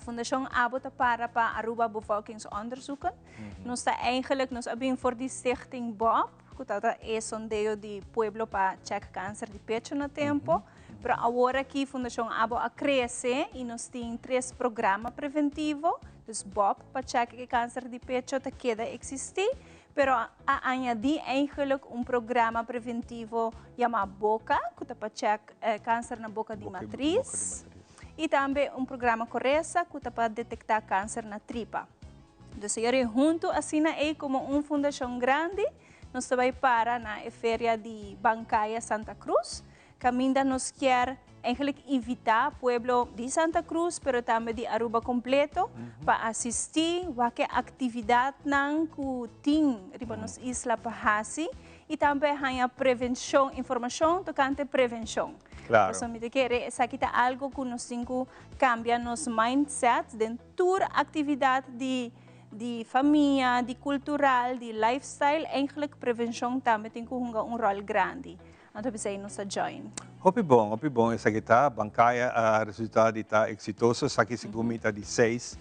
Fundashon Abo ta para pa Aruba Bevolkingsonderzoeken. Nos ta eigenlijk, nos a bin for di Stichting Bob, ku tabata e sondeo di pueblo pa check kanser di pecho na tempo. Pero awor aki Fundashon Abo a krese i nos tin tres programa preventivo. Dus Bob pa check e kanser di pecho ta keda eksistí, pero a añadí eigenlijk un programa preventivo yamá Boka, ku ta pa check kanser na boka di matris. I tambe un programa Koresa ku ta pa detektá kanser na tripa. Dus señor huntu asina ei komo un fundashon grandi nos ta bai para na e feria di Bankaya Santa Cruz kaminda nos kier eigenlijk invita pueblo di Santa Cruz pero tambe di Aruba kompleto pa asisti wak e aktividatnan ku tin riba nos isla pa hasi i tambe haña prevenshon informashon tokante prevenshon. Claro. Pasobra mi ta kere esaki ta algo ku nos tin ku kambia nos mindset den Tur actividad di di famia, di cultural, di lifestyle, eigenlijk prevencion tambe tin cu hunga un rol grandi. Anto p'esey nos a join. Hopi bon, hopi bon esaki ta. Bancaya a resulta di ta exitoso. Esaki segun mi ta di seis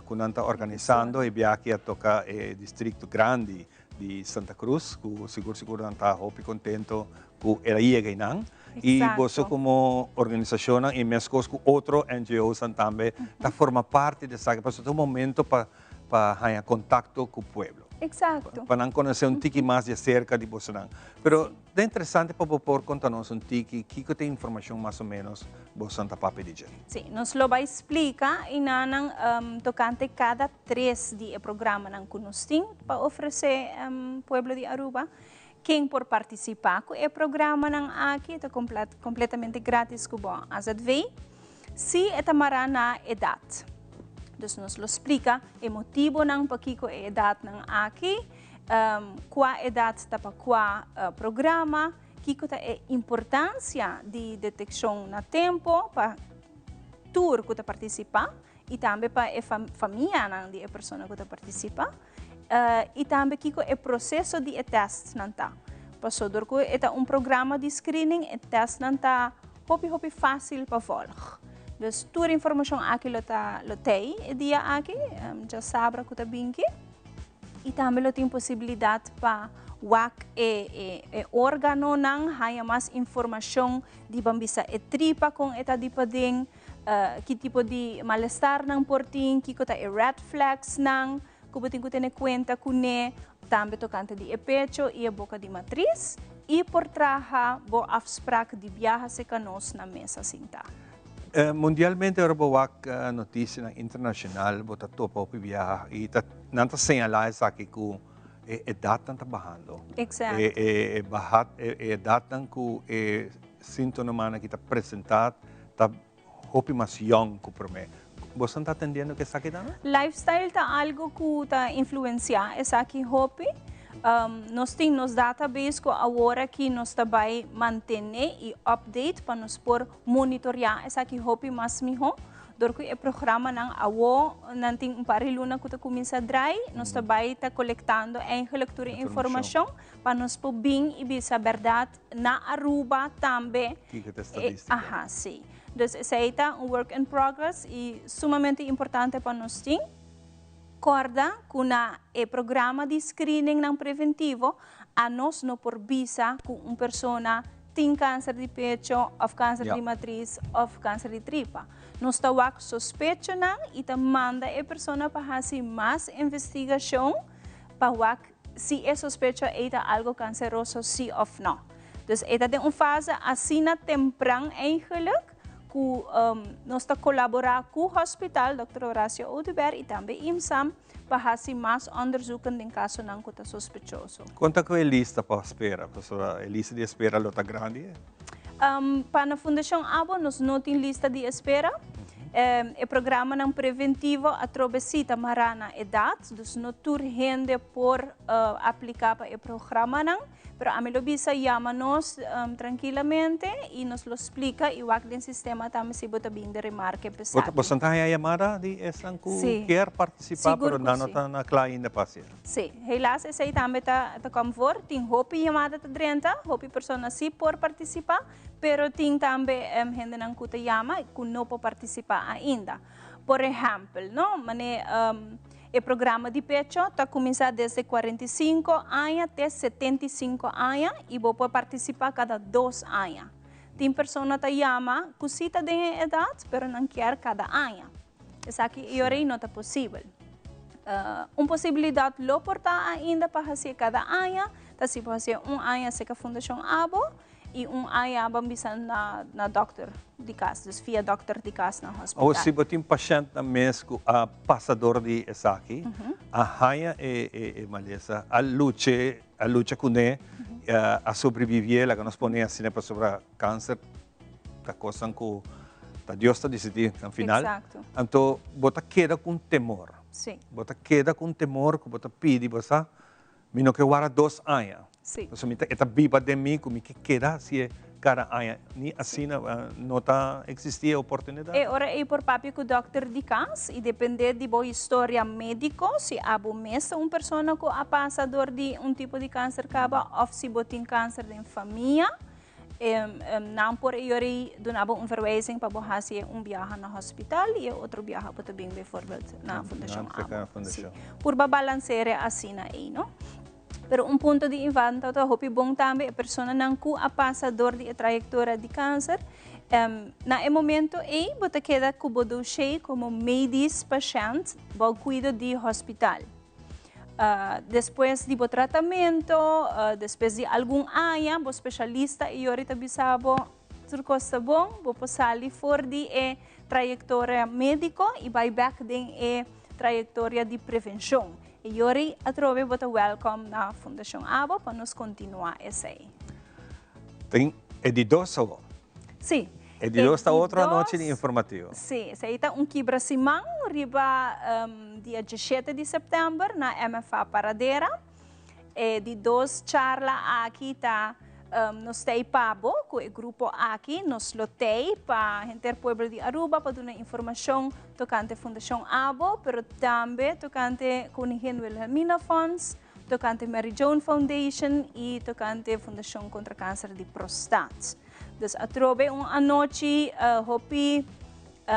cu nan ta organisando. E biaha a toca e districto grandi di Santa Cruz cu sigur sigur nan ta hopi contento cu el a yega eynan. Y boso como organisacionnan y mescos cu otro NGOsnan tambe ta forma parti di esaki pasobra ta un momento pa pa haña contacto cu pueblo. Pa nan conoce un tiki mas di acerca di bosonan. Pero ta interesante pa bo por conta nos un tiki kico ta e informacion mas o menos bosonan ta papia di dje. Si, nos lo bay splica y nanan tocante cada tres di e programanan cu nos tin pa ofrece pueblo di Aruba. Ken por partisipá ku e programanan aki ta kompletamente grátis ku bo azv. Si e ta mará na edat. Dus nos lo splika e motibonan pakiko e edatnan aki, kua edat ta pa kua programa, kiko ta e importansia di detekshon na tempu pa tur ku ta partisipá i tambe pa e famianan di e persona ku ta partisipá. I tambe kiko e proseso di e tèstnan ta. Paso dor ku e ta un programa di screening e tèstnan ta Hopi hopi fásil pa volg. Dus tur informashon aki lo ta lo tei e dia aki, djasabra ku ta binki. I tambe lo tin posibilidat pa wak e e e órganonan, haña mas informashon di ban bisa e tripa kon e ta di paden, ki tipo di malestarnan por tin, kiko ta e red flagsnan ku bo tin ku tene kuenta kuné, tambe tokante di e pecho i e boka di matris, i por traha bo afsprak di biaha seka nos na mesa sintá. Mundialmente ora bo wak notisianan internashonal bo ta topa hopi biaha i ta nan ta señalá esaki ku e edatnan ta bahando. Exacto. E e baha e edatnan ku e sintonomanan aki ta presentá ta hopi mas yòn ku promé. Boso ta atendiendo ku esaki tambe? Lifestyle ta algu ku ta influensiá esaki hopi. Nos tin nos database ku awor aki nos ta bai mantené i update pa nos por monitoreá esaki hopi mas mihó. Dor ku e programanan awo nan tin un par di luna ku ta kuminsá drai, nos ta bai ta kolektando eigenlijk tur e informashon pa nos por bin i bisa bèrdat na Aruba tambe. Kiko ta e stadistika? Aha, si. Dus esei ta un work in progress i sumamente importante pa nos tin. Kòrda ku na e programa di screeningnan preventivo anos no por bisa ku un persona tin kanser di pecho òf kanser di matris òf kanser di tripa. Nos ta wak sospechonan i ta manda e persona pa hasi mas investigashon pa wak si e sospecho ei ta algo kanseroso si òf nò. Dus e ta den un fase asina tempran eigenlijk ku nos ta kolaborá ku hospital Dòkter Horacio Oduber i tambe IMSAM pa hasi mas onderzoeken den kasonan ku ta sospechoso. Kon ta ku e lista pa spera? Pasobra e lista di espera lo ta grandi. Pa na Fundashon Abo nos no tin lista di espera. E programanan preventivo atrobe si ta mará na edat, dus no tur hende por apliká pa e programanan. Pero ami lo bisa yama nos trankilamente i nos lo splika i wak den sistema tambe si bo ta bin di remarke p'esaki. Bo ta haña yamada di esnan ku kier partisipá pero nan no ta na kla ainda pa hasié? Sí, helaas esei tambe ta kom voor. Tin hopi yamada ta drenta, hopi persona sí por partisipá, pero tin tambe hendenan ku ta yama ku no por partisipá ainda. Por ehèmpel, no, manera e programa di pecho ta kuminsá desde 45 aña te 75 aña i bo por partisipá kada dos aña. Tin persona ta yama ku sí ta den e edat, pero nan kier kada aña. Esaki e ora ei no ta posibel. Un posibilidat lo por ta ainda pa hasié kada aña, ta si bo hasié un aña serka Fundashon Abo I un aña ban bisa na na dokter di kas, dus via dokter di kas na hospital. Awor si bo tin pashèntnan mes ku a pasa dor di esaki, a haña e e malesa, a luch'é, a lucha kuné, a sobrevivié, laga nos pone asina pasobra kanser ta kosnan ku ta Dios ta disidí na final. Exacto. Anto bo ta keda ku un temor. Sí. Bo ta keda ku un temor ku bo ta pidi bo sa Mi no ke wara dos aña. Sí. Pasobra mi ta, e ta biba den mi ku mi ke keda hasié kada aña. Ni asina no ta eksistí e oportunidat. E ora ei por papia ku dòkter di kas i dependé di bo historia médiko, si abo mes ta un persona ku a pasa dor di un tipo di kanser kaba òf si bo tin kanser den famia. Nan por e yori duna bo un verwijzing pa bo hasi un biaha na hospital i e otro biaha bo ta bin bijvoorbeeld na Fundashon Abo. Si. Purba balansere asina ei, no? Pero un punto di Ivan ta hopi bon tambe e personanan ku a pasa dor di e trayektoria di kanser, na e momento ei bo ta keda ku bo dossier komo medisch pashènt bou kuido di hospital. Despues di bo tratamento, despues di algun aña, bo specialista y yori ta bisa bo tur cos ta bon, bo por sali for di e trayectoria medico y bay bek den e trayectoria di prevencion. Y yori atrobe bo ta welcome na Fundacion Abo pa nos continua esey. Tin e di dos awo. Sí. E di dos ta otro anochi di informativo. Sí, esei ta un kibra siman riba dia diesshete di sèptèmber na MFA Paradera. E di dos charla aki ta Nos tei pa bo, ku e grupo aki nos lo tei pa henter pueblo di Aruba pa duna informashon tokante Fundashon Abo, pero tambe tokante Koningin Wilhelmina Fonds, tokante Mary Joan Foundation i tokante Fundashon kontra Kanser di Prostat. Dus atrobe un anochi hopi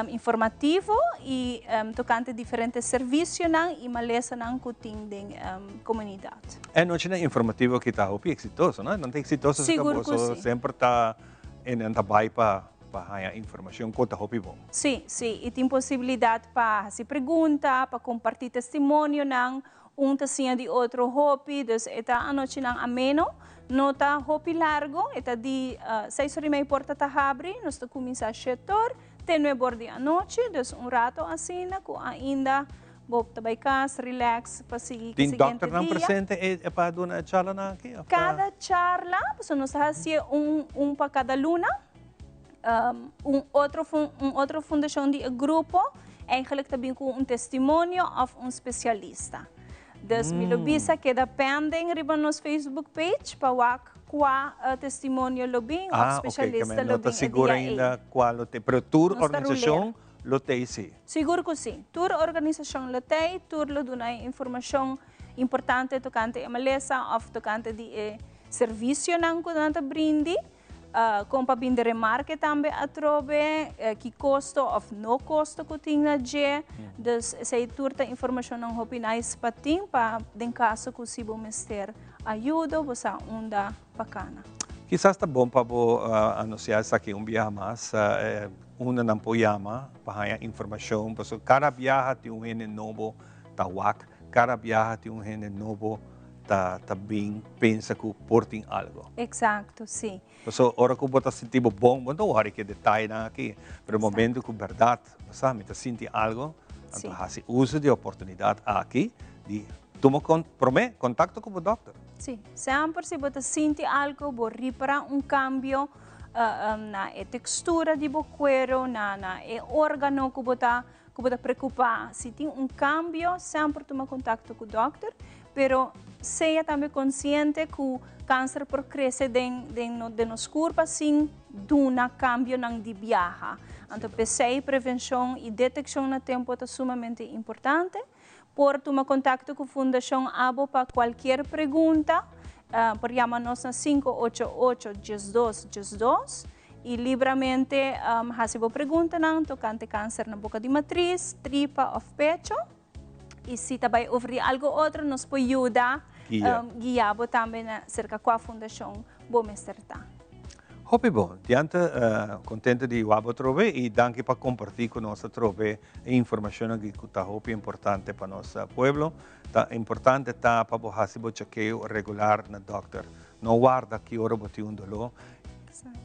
informativo y tocante diferente servicionan y malesanan cu tin den comunidad. E anochinan informativo aki ta hopi exitoso, no? Nan ta exitoso Sigur cu boso si. semper ta e nan ta bay pa pa haya informacion cu ta hopi bon. Si, si. Y tin posibilidad pa haci pregunta, pa comparti testimonionan. Un ta siña di otro hopi, dus e ta anochinan ameno. No ta hopi largo, e ta di seis or y mei porta ta habri, nos ta cuminsa shet or te nuebe or di anochi, dus un rato asina cu ainda bo ta bay cas, relax pa sigui Tin siguiente dokternan dia. presente e pa duna e charlanan aki of ta? Cada charla, pasobra nos ta hacié un un pa cada luna. Un otro un otro fundacion di e grupo eigenlijk ta bin cu un testimonio of un specialista. Dus mi lo bisa keda pending riba nos Facebook page pa wak cua testimonio lo bin of Ah, ok, specialista no lo ta bin e sigur dia ei. ainda cua lo te, pero tur Nos ta organisacion rulera. lo tei si. Sigur cu si. Tur organisacion lo tei, tur lo duna e informacion importante tocante e malesa of tocante di e servicionan cu nan ta brindi. Kon pa bin di remarke tambe atrobe, ki kosto òf no kosto ku tin na dje. Dus esei tur ta informashonnan hopi nice pa tin pa den kaso ku si bo mester ayudo bo sa unda pa kana. Kisas ta bon pa bo anunsiá esaki un biaha mas, unda nan por yama pa haña informashon, pasobra kada biaha tin un hende nobo ta wak, kada biaha tin un hende nobo ta ta bin pensa ku por tin algo. Exacto, si. Paso ora ku bo ta sinti bo bon, bo no ta wòri ku e detayenan aki, pero momento ku bèrdat bo sa mi ta sinti algo, anto hasi uso di e oportunidat aki di tuma kon promé kontakto ku bo dòkter. Si, semper si bo ta sinti algo, bo ripara un kambio na e tekstura di bo kuero, na na e órgano ku bo ta ku bo ta preokupá. Si tin un kambio, semper tuma kontakto ku dòkter. Pero sea tambe konsiente ku kanser por krese den den nos kurpa sin duna kambionan di biaha. Anto p'esei prevenshon i detekshon na tempu ta sumamente importante. Por tuma kontakto ku Fundashon Abo pa kualkier pregunta. Por yama nos na 588 12 12 i libramente hasi bo preguntanan tokante kanser na boka di matris, tripa òf pecho. Y si ta bay over di algo otro, nos por yuda guia bo tambe na cerca cua fundacion bo mester ta. Hopi bon. Diante contento di wak bo atrobe y danki pa comparti cu nos atrobe e informacionnan aki cu ta hopi importante pa nos pueblo. Ta importante ta pa bo haci bo chekeo regular na dokter. No warda ki ora bo tin un dolor,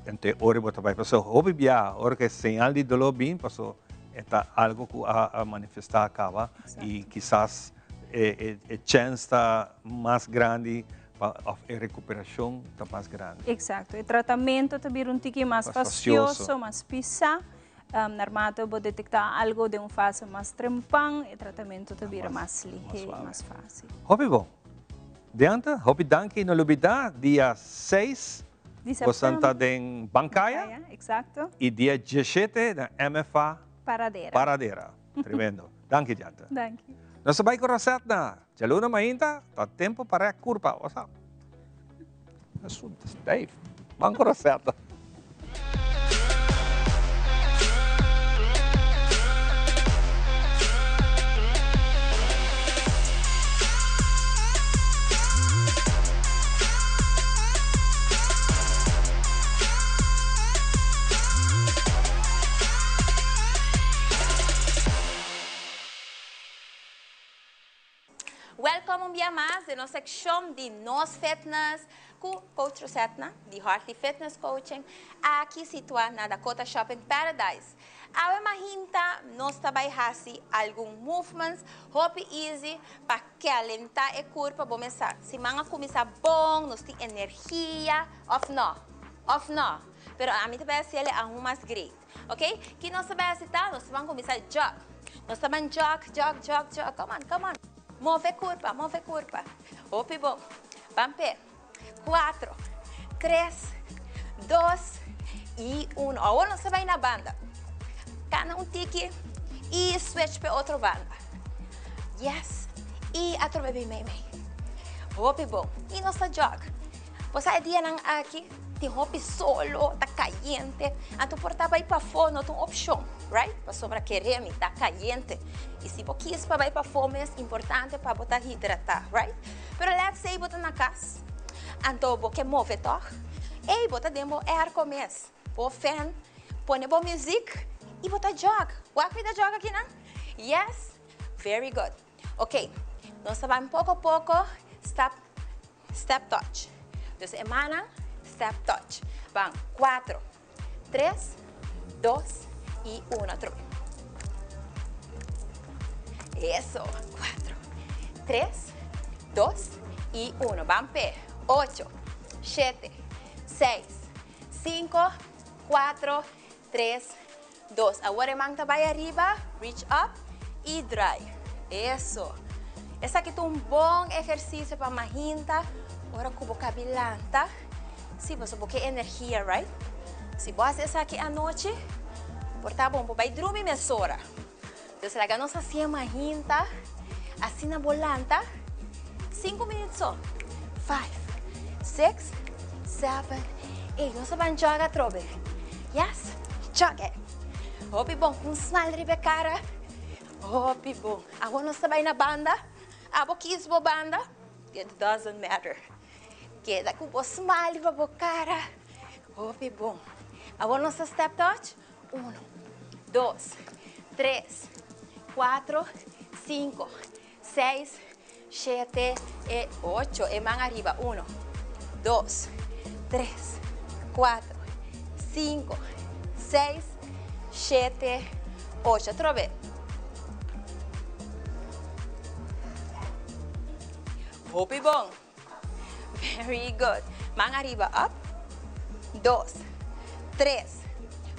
ente ora bo ta bai. Pasobra hopi biaha ora cu e señal di dolor bin, pasobra e ta algo cu a manifesta caba y kisas e chens ta mas grandi pa of e recuperacion ta mas grandi. Exacto. E tratamento ta bira un tiki mas fastioso, mas pisa. Naarmate bo detecta algo den un fase mas trempan, e tratamento ta bira mas lihe y mas facil. Hopi bon. Dianta, hopi danki. No lubida dia 6 bosan ta den Bancaya. Exacto. Y dia 17 na MFA Paradera. Paradera. Tremendo. Danki Dianta. Danki. Nos ta bai cu Rosetna. Djaluna mainta ta tempo pa rek curpa. What's up? Asunto stijf. Ban cu Rosetna. Welkom un bia mas den nos sekshon di Nos Fitness ku Coach Rosetna di Hartley Fitness Coaching aki situa na Dakota Shopping Paradise. Awe mahinta nos ta bai hasi algun movements hopi easy pa kelenta e kurpa bo mesa siman a kuminsa bon nos tin energia of no of no pero ami ta bai hasi el aun mas great. Ok, ki nos ta bai hasi ta, nos ta ban kuminsá jog. Nos ta ban jog, jog, jog, jog. Come on, come on. Move kurpa, move kurpa. Hopi bon. Ban p'e. Kuatro, tres, dos i uno. Awor nos ta bai na banda. Kana un tiki i switch p'e otro banda. Yes. I atrobe bin mei mei. Hopi bon. I nos ta jog. Bo sa e dianan aki. Tin hopi solo, ta kayente. Anto por ta bai pafó no ta un opshon, right? Pasobra kere mi, ta kayente. I si bo kis pa bai pafó mes, importante pa bo ta hidratá, right? Pero let's say bo ta na kas, anto bo ke move tòg? Ey, bo ta den bo airco mes, bo fan, pone bo muziek i bo ta jog. Wak mi ta jog akinan? Yes? Very good. Ok, nos ta bai poko poko, stap Step touch. Dus e mannan, step touch. Ban, cuatro, tres, dos y uno. Otro vez. Eso. Cuatro, tres, dos y uno. Ban pe. Ocho, shete, seis, cinco, cuatro, tres, dos. Awor e man ta bai ariba, reach up y draai. Eso. Esaki ta un bon ehercicio pa mahinta ora cu bo cabi lanta. Si, pasobra bo ke energia, right? Si bo haci esaki anochi, por ta bon bo bai drumi mesora. Dus laga nos hacié mahinta, asina bo lanta, cinco minuut so. Five, six, seven, eight. Nos ta ban jog atrobe. Yes, jog it. Hopi bon, un smile riba e cara. Hopi bon. Awor nos ta bai na banda. Abo kies bo banda, it doesn't matter. Keda cu bo smile riba bo cara. Hopi bon. Awor nos ta step touch. Uno, dos, tres, cuatro, cinco, seis, shete e ocho. E man ariba. Uno, dos, tres, cuatro, cinco, seis, shete, ocho. Otro vez. Hopi bon. Very good. Man ariba, up. Dos, tres,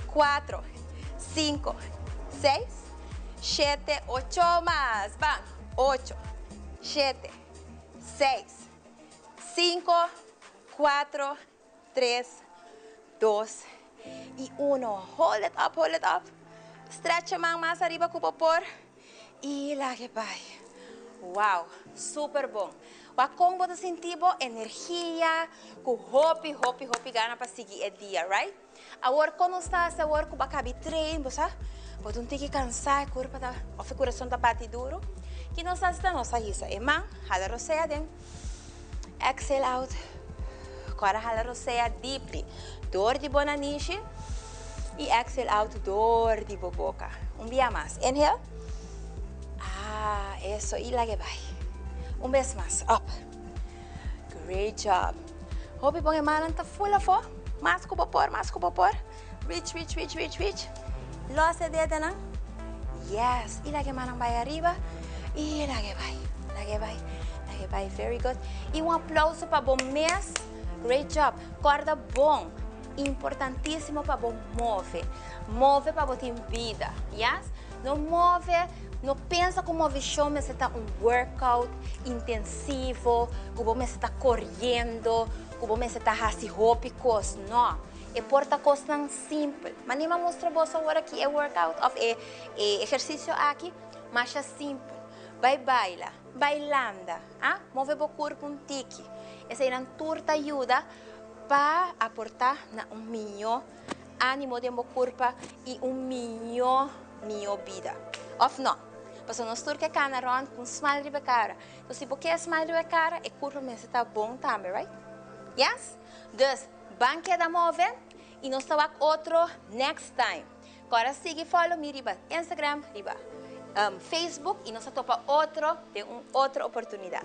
cuatro, cinco, seis, shete, ocho mas. Ban. Ocho, shete, seis, cinco, cuatro, tres, dos y uno. Hold it up, hold it up. Stretch e man mas ariba cu bo por. Y lage bai. Wow, super bon. Wak con bo ta sinti bo energia, cu hopi, hopi, hopi gana pa sigui e dia, right? Awor con nos ta haci awor cu bo a cabi train, bo sa, bo ta un tiki cansa, e curpa ta, of e curason ta bati duro. Ki nos ta haci ta nos ta hisa e man, hala rosea den, exhale out. Cora hala rosea deeply door di bo nanishi y exhale out door di bo boca. Un bia mas. Inhale. Ah, eso. Y laga e bai. Un bes mas. Up. Great job. Hopi bon e mannan ta full afo. Mas cu bo por, mas cu bo por. Reach, reach, reach, reach, reach. Los e dedenan. Yes. Y laga e mannan bai ariba. Y laga e bai. Laga e bai. Laga e bai. Very good. Y un aplauso pa bo mes. Great job. Corda bon. Importantísimo pa bo move. Move pa bo tin bida. Yes. No move, no pensa cu movecion mester ta un workout intensivo, cu bo mester ta coriendo, cu bo mester ta haci hopi cos. No. E por ta kosnan simpel. Manera mi a mustra boso awor aki e workout of e e ehersisio aki, masha simpel. Bai baila, bai landa, ah, move bo kurpo un tiki. Eseinan tur ta yuda pa aportá na un mihó ánimo den bo kurpa i un mihó mihó bida. Òf no? Pasobra nos tur ke kana rònt ku un smal riba e kara. Entonces si bo ke smal riba e kara, e kurpa mester ta bon tambe, right? Yes? Dus, Ban keda move y nos ta wak otro next time. Kora sigui follow mi riba Instagram, riba Facebook y nos ta topa otro den un otro oportunidad.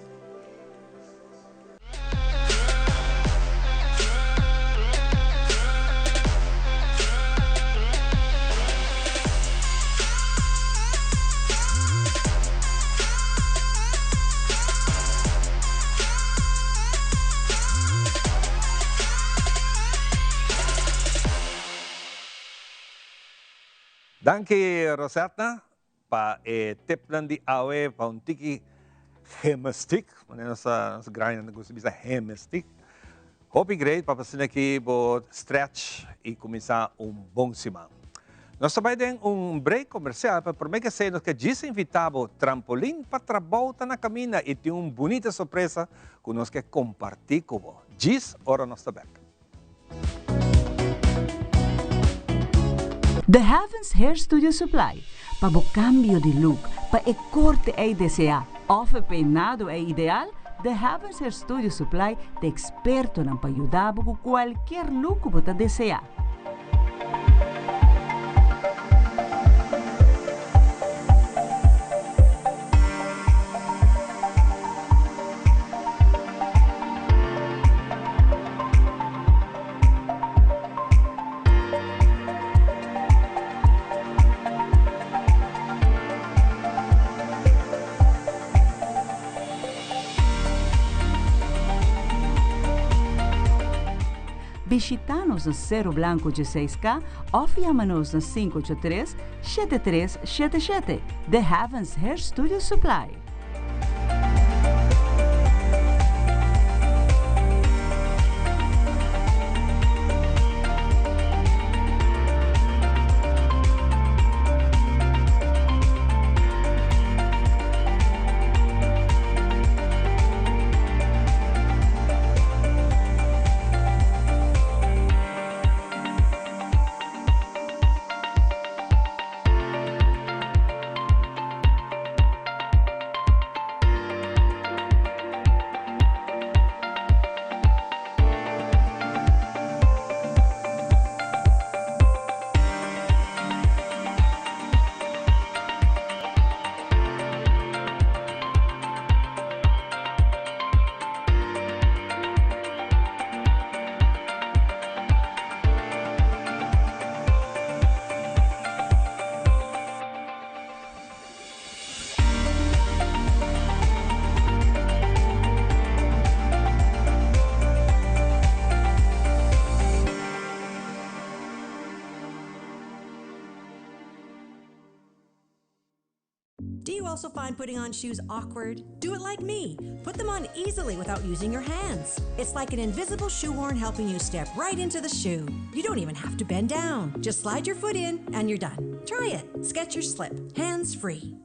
Danki Rosetna pa e tipnan di awe pa un tiki gymnastiek, manera nos nos grandinan ta gusta bisa gymnastiek. Hopi great pa asina aki bo stretch y cuminsa un bon siman. Nos ta bai den un break comercial, pero prome ke esey nos ke djis invita bo Trampolin pa Trabou ta na caminda y tin un bunita sorpresa cu nos ke comparti cu bo. Djis ora nos ta bek. The Heavens Hair Studio Supply, pa bo cambio di look, pa e corte ey desea of e peinado ey ideal, The Heavens Hair Studio Supply ta expertonan pa yuda bo cu cualkier look cu bo ta desea. Bishita nos na Cero Blanco 16K of yama nos na 583 7377. The Heavens Hair Studio Supply. Do you also find putting on shoes awkward? Do it like me. Put them on easily without using your hands. It's like an invisible shoehorn helping you step right into the shoe. You don't even have to bend down. Just slide your foot in and you're done. Try it. Skechers Slip. Hands free.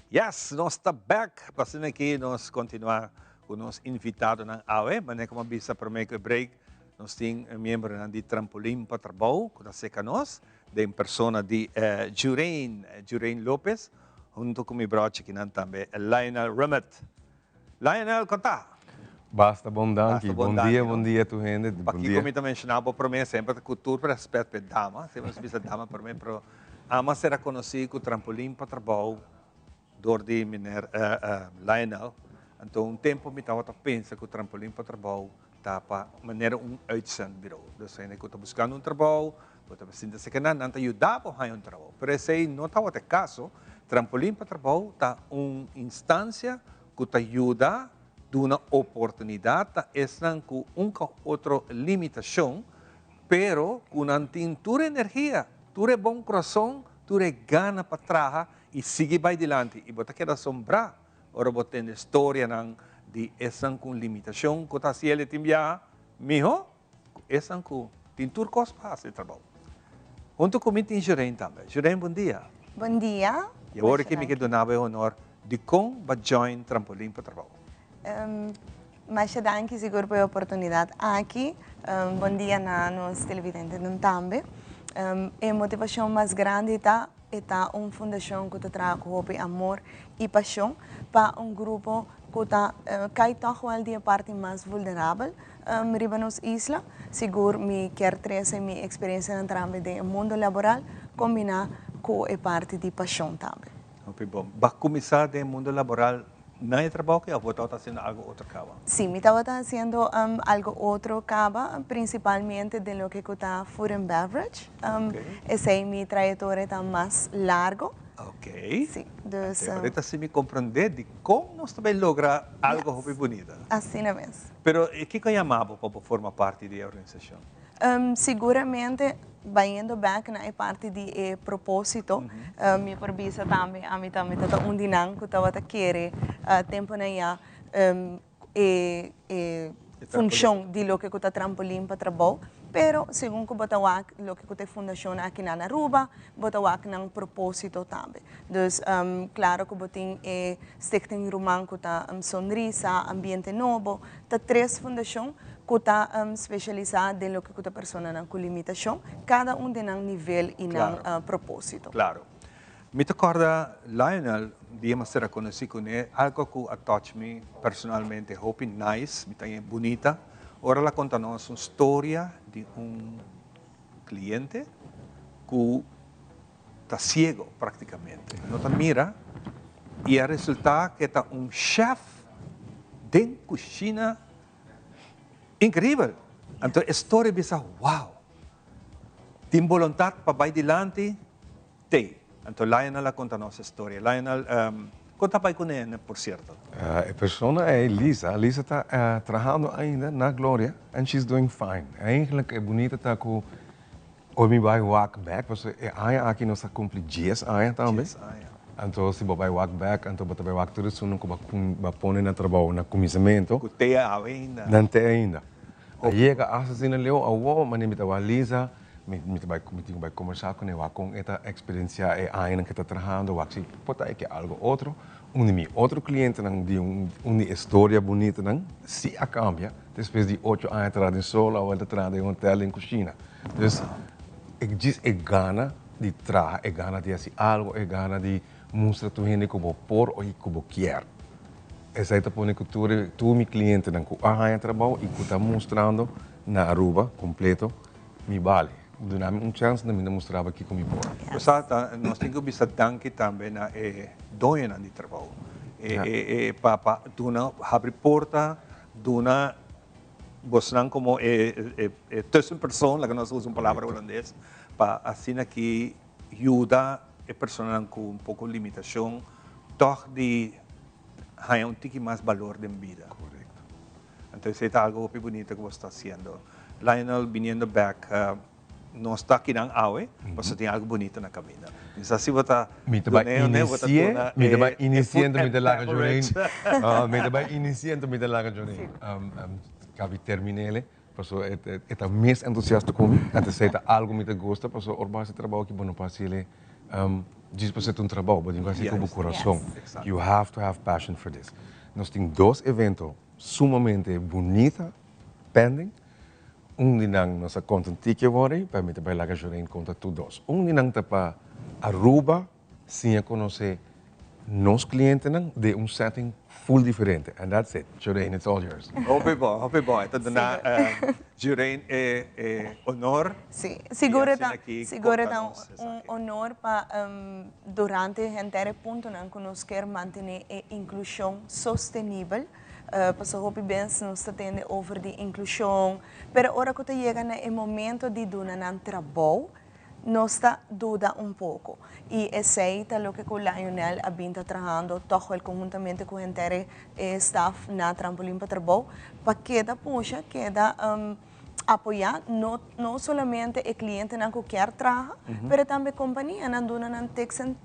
Yes, nos ta back. Pa asina aki nos continua cu nos invitadonan awe. Manera como a bisa prome cu e break, nos tin miembronan di Trampolin pa Trabou cu ta seca nos den persona di Jurain, Jurain Lopez, hunto cu mi brochi kinan tambe Lionel Rummet. Lionel, con ta? Basta bon danki. Bon dia, bon dia tur hende. Pakico mi ta menciona bo prome semper cu tur respet p'e dama, semper nos bisa dama prome, pero ama sera conoci cu Trampolin pa Trabou dor di meneer Lionel. Anto un tempo mi tabata pensa cu Trampolin pa Trabou ta pa manera un uitzendbureau. Dus hende cu ta buscando un trabou, bo ta sinta cerca nan, nan ta yuda bo haña un trabou. Pero esey no tabata e caso. Trampolin pa Trabou ta un instancia cu ta yuda duna oportunidad ta esnan cu un of otro limitacion, pero cu nan tin tur energia, tur e bon corazon, tur e gana pa traha y sigui bay dilanti. Y bo ta keda asombrá ora bo tende storianan di esnan cu un limitacion cu ta haci el e tin biaha miho cu esnan cu tin tur cos pa haci e trabou. Hunto cu mi tin Jurain tambe. Jurain, bon dia. Bon dia. Y awor aki mi ke duna bo e honor dicon bo a join Trampolin pa Trabou. Masha danki sigur pa e oportunidad aki. Bon dia na nos televidentenan tambe. E motivacion mas grandi ta E ta un fundashon ku ta traha ku hopi amor i pashon pa un grupo ku ta kai tòg wèl di e parti mas vulnerabel riba nos isla. Sigur mi kier trese mi eksperensianan tambe den e mundo laboral kombiná ku e parti di pashon tambe. Hopi bon. Bo a kuminsá den e mundo laboral Na e trabou ki of bo tabata haciendo algo otro caba? Sí, mi tabata haciendo algo otro caba, principalmente den loke cu ta food and beverage. Esey mi trayectoria ta mas largo. Ok. Sí, dus. Te ahorita si mi comprende dicon nos ta bay logra algo hopi bunita. Asina mes. Pero kico a yama bo pa bo forma parti di e organisacion? Siguramente, bayendo bek na e parti di e propósito, mi por bisa tambe ami tambe ta un di nan ku tabata kere tempunan ya e e funshon di loke ku ta trampolin pa trabou. Pero segun ku bo ta wak loke ku ta e fundashon aki na Aruba, bo ta wak nan propósito tambe. Dus klaro ku bo tin e Stichting Ruman ku ta Sonrisa, Ambiente Nobo, ta tres fundashon ku ta spesialisá den loke ku ta personanan ku limitashon, kada un den nan nivel i nan propósito. Klaro. Mi ta kòrda Lionel dia mi a sera konosí kuné, algu ku a touch mi personalmente hopi nice, mi ta haña bunita, ora el a konta nos un storia di un cliente cu ta ciego practicamente, no ta mira y a resulta cu e ta un chef den cushina increibel. Anto e storia bisa wow, tin boluntad pa bay dilanti. Tey. Anto Lionel a conta nos e storia. Lionel, con ta bay cu ne, por cierto? E persona ey, Lisa, Lisa ta trahando ainda na Gloria and she's doing fine. Eigenlijk e bunita ta cu ora mi bay wak bek, pasobra e aña aki nos ta cumpli dies aña tambe. Dies aña. Anto si bo bay wak bek, anto bo ta bay wak tur esunnan cu bo a pone na trabou na cuminsamento. Cu te ainda. Nan te ainda. A yega hasta asina leu awor, mane mi ta wak Lisa, mi mi ta bai mi tin ku bai kombersá kuné wak kon e ta eksperensiá e añanan ku e ta trahando, wak si por ta e ke algu otro. Un di mi otro klientenan di un un di e storia bunitanan si a kambia despues di ocho aña traha den solo, awor e ta traha den hotel den kushina. Dus e djis e gana di traha, e gana di hasi algu, e gana di mustra tur hende ku bo por i ku bo kier. Esei ta pone ku tur e tur mi klientenan ku a haña trabou i ku ta mustrando na Aruba kompleto mi bali. Duna mi un chèns na mi ta mustra bo kiko mi por. Bo sa ta nos tin ku bisa danki tambe na e doñonan di trabou. E e e pa pa duna habri porta, duna bosnan komo e e e tussenpersoon, laga nos usa un palabra hulandes, pa asina ki yuda e personanan ku un poko limitashon tòg di haña un tiki mas balor den bida. Korekto. Anto esei ta algo hopi bunito ku bo sta hasiendo. Lionel, biniendo bèk, nos ta akinan awe pasobra tin algo bunito na kaminda. Mi sa si bo ta Mi ta bai dun'é o ne, bo ta inisi'é, duna mi ta e bai e inisi'é food anto mi and ta laga Joreen, beverage. mi ta bai inisi'é anto mi ta laga Joreen. Kabi termin'é. Pasobra e ta mes entusiasta ku mi, anto esei ta algu mi ta gusta, pasobra ora bo hasi trabou aki bo no por hasiel djis pasobra ta un trabou, bo tin ku hasi ku bo kurason. You have to have passion for this. Nos tin dos evento sumamente bunita pending, un di nan nos a konta un tiki awor ei, pero mi ta bai laga Joreen konta tur dos. Un di nan ta pa Aruba Siña conoce nos clientenan den un setting full diferente and that's it. Jurene, it's all yours. Hopi bon, hopi bon. E ta duna Jurene e e honor. Sí, sigur e ta, sigur e ta un honor pa durante henter e puntonan cu nos kier mantene e inclusion sostenibel, pasobra hopi bes nos ta tende over di inclusion, pero ora cu ta yega na e momento di duna nan trabou, Nos ta duda un poko. I esei ta loke ku Lionel a bin ta trahando tòg wèl konhuntamente ku henter e staf na Trampolin pa Trabou pa keda pusha, keda apoyá no no solamente e klientenan ku kier traha, pero tambe kompanianan duna nan tips and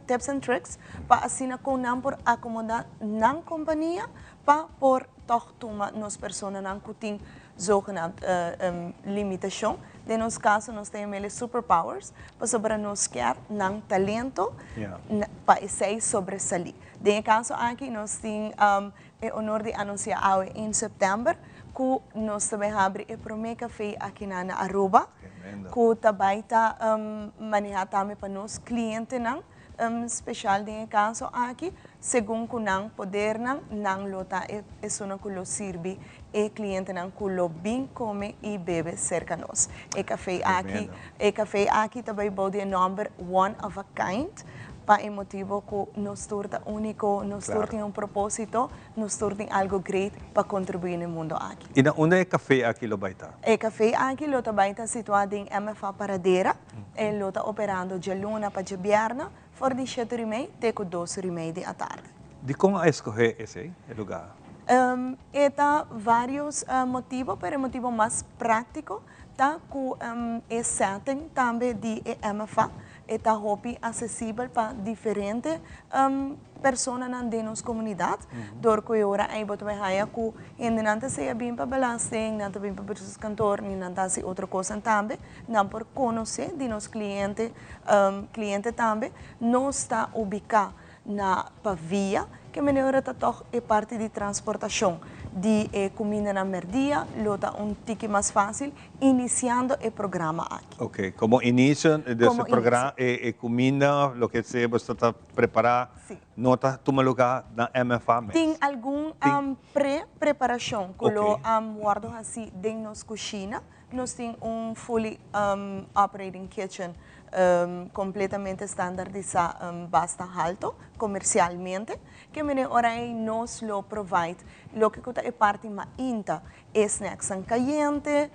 tips and tricks pa asina kon nan por akomodá nan kompania pa por tòg tuma nos personanan ku tin zogenaamd limitashon. Den nos kaso nos ta yam'el e superpowers pasobra nos kier nan talento pa esei sobresalí. Den e kaso aki nos tin e honor di anunsiá awe ein sèptèmber ku nos ta bai habri e promé kafé akinan na Aruba ku ta bai ta manehá tambe pa nos klientenan. Special den e caso aki, segun cu nan podernan, nan lo ta e esunnan cu lo sirbi e clientenan cu lo bin come y bebe cerca nos. E café aki, e café aki ta bay bou di e nomber One of a Kind, pa e motibo cu nos tur ta unico, nos tur tin un proposito, nos tur tin algo great pa contribui na e mundo aki. Y na unda e café aki lo bay ta? E café aki lo ta bay ta situa den MFA Paradera. E lo ta operando djaluna pa djabierna for di shete ora y mei te ku dos ora y mei di atardi. Dikon a eskohé esei, e lugá? E ta vários motibo, pero e motibo mas práktiko ta ku e setting tambe di e MFA e ta hopi asesibel pa diferente. personanan den nos comunidad, door cu e ora ey bo ta bay haya cu hendenan ta sea bin pa belasting, nan ta bin pa bestuurskantoor ni nan ta haci otro cosnan tambe, nan por conoce di nos cliente, cliente tambe. Nos ta ubica na Pavia, ke manera ta tòg e parti di transportashon di e kumindanan mèrdia lo ta un tiki mas fásil inisiando e programa aki. Oke, komo inisio di e programa e kuminda, loke sea bo ta prepará, no ta tuma lugá na MFA mes? Tin algun pre-preparashon ku lo wòrdu hasí den nos kushina. Nos tin un fully operating kitchen completamente standardisa basta halto comercialmente. Ke mene ora ei nos lo provide loke cu ta e parti mainta, e snacksnan cayente,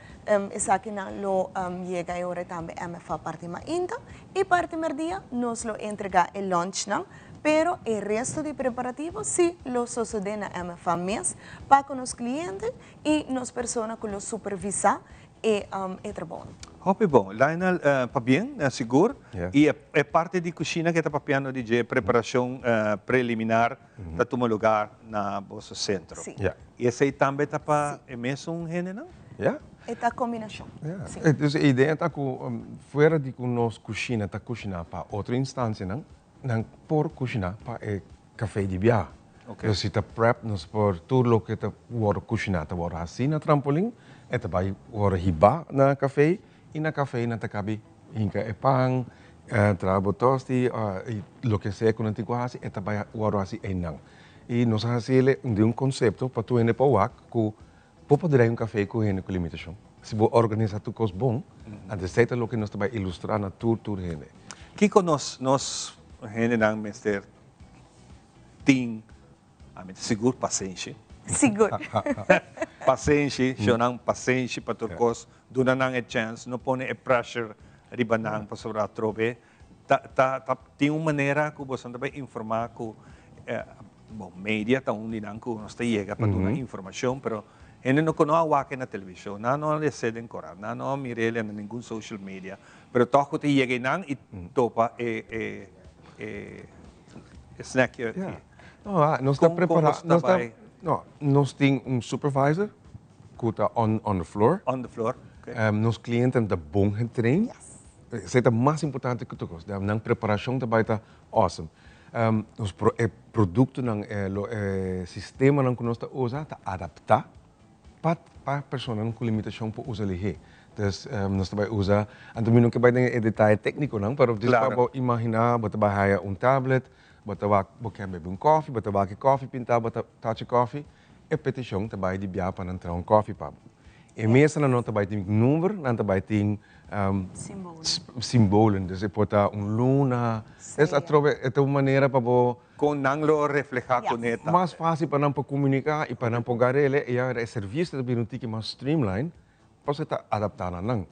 esakinan lo yega e ora ei tambe MFA parti mainta y parti merdia nos lo entrega e lunchnan, pero e resto di preparativo si lo sosode na MFA mes pa cu nos cliente I nos persona ku lo supervisá e e trabounan. Hopi bon. Lionel, pabien, sigur. I e parti di kushina ke ta papiando di dje, preparashon preliminar ta tuma lugar na boso sentro. I esei tambe ta pa e mesun hendenan? Ya. E ta kombinashon. Ya. Dus e idea ta ku fuera di ku nos kushina ta kushiná pa otro instansianan, nan por kushiná pa e Café di bia. Nos si ta prep nos por tur loke ta wòrdu kushiná ta wòrdu hasí na trampolin, e ta bai wòrdu hibá na café i na café nan ta kabi hinka e pan, traha bo tosti i loke sea ku nan tin ku hasi e ta bai wòrdu hasí einan. I nos a hasi el di un konsepto pa tur hende por wak ku bo por drai un café ku hende ku limitashon. Si bo organisá tur kos bon, anto esei ta loke nos ta bai ilustrá na tur tur hende. Kiko nos nos hendenan mester tin ami ta sigur pasenshi. Sigur. Pasenshi, show nan pasenshi pa tur kos, duna nan e chèns, no pone e pressure riba nan pasobra atrobe ta ta ta tin un manera ku boso ta bai informá ku bon media ta un di nan ku nos ta yega pa duna informashon pero hende no ku no a wak e na televishon, nan no a les'é den korant, nan no a mir'é na ningun social media pero tòg ku ta yega einan i topa e e e snack Yeah. No, ah, nos ta prepara, nos ta, no, nos tin un supervisor ku ta on on the floor. On the floor, okay. Nos clientenan ta bon getrain. Yes. Esei ta mas importante ku tur kos. Nan preparashon ta bai ta awesome. Nos pro, e produktonan, e lo e sistemanan ku nos ta usa ta adaptá Pa pa personanan ku limitashon por usa lihé. Dus nos ta bai usa, anto mi no ke bai den e detaye téknikonan, pero djis pa bo imaginá bo ta bai haya un tablet, bo ta wak bo ke bebe un kòfi, bo ta wak e kòfi pintá, bo ta touch e kòfi, e petishon ta bai di bia pa nan traha un kòfi pa bo. E mesanan no ta bai tin number, nan ta bai tin simbolen, dus e por ta un luna, es atrobe e ta un manera pa bo. Kon nan lo reflehá kuné tambe. Mas fásil pa nan por komuniká i pa nan por gar'el e ya e servisio ta bira un tiki mas streamline pasobra e ta adaptá na nan.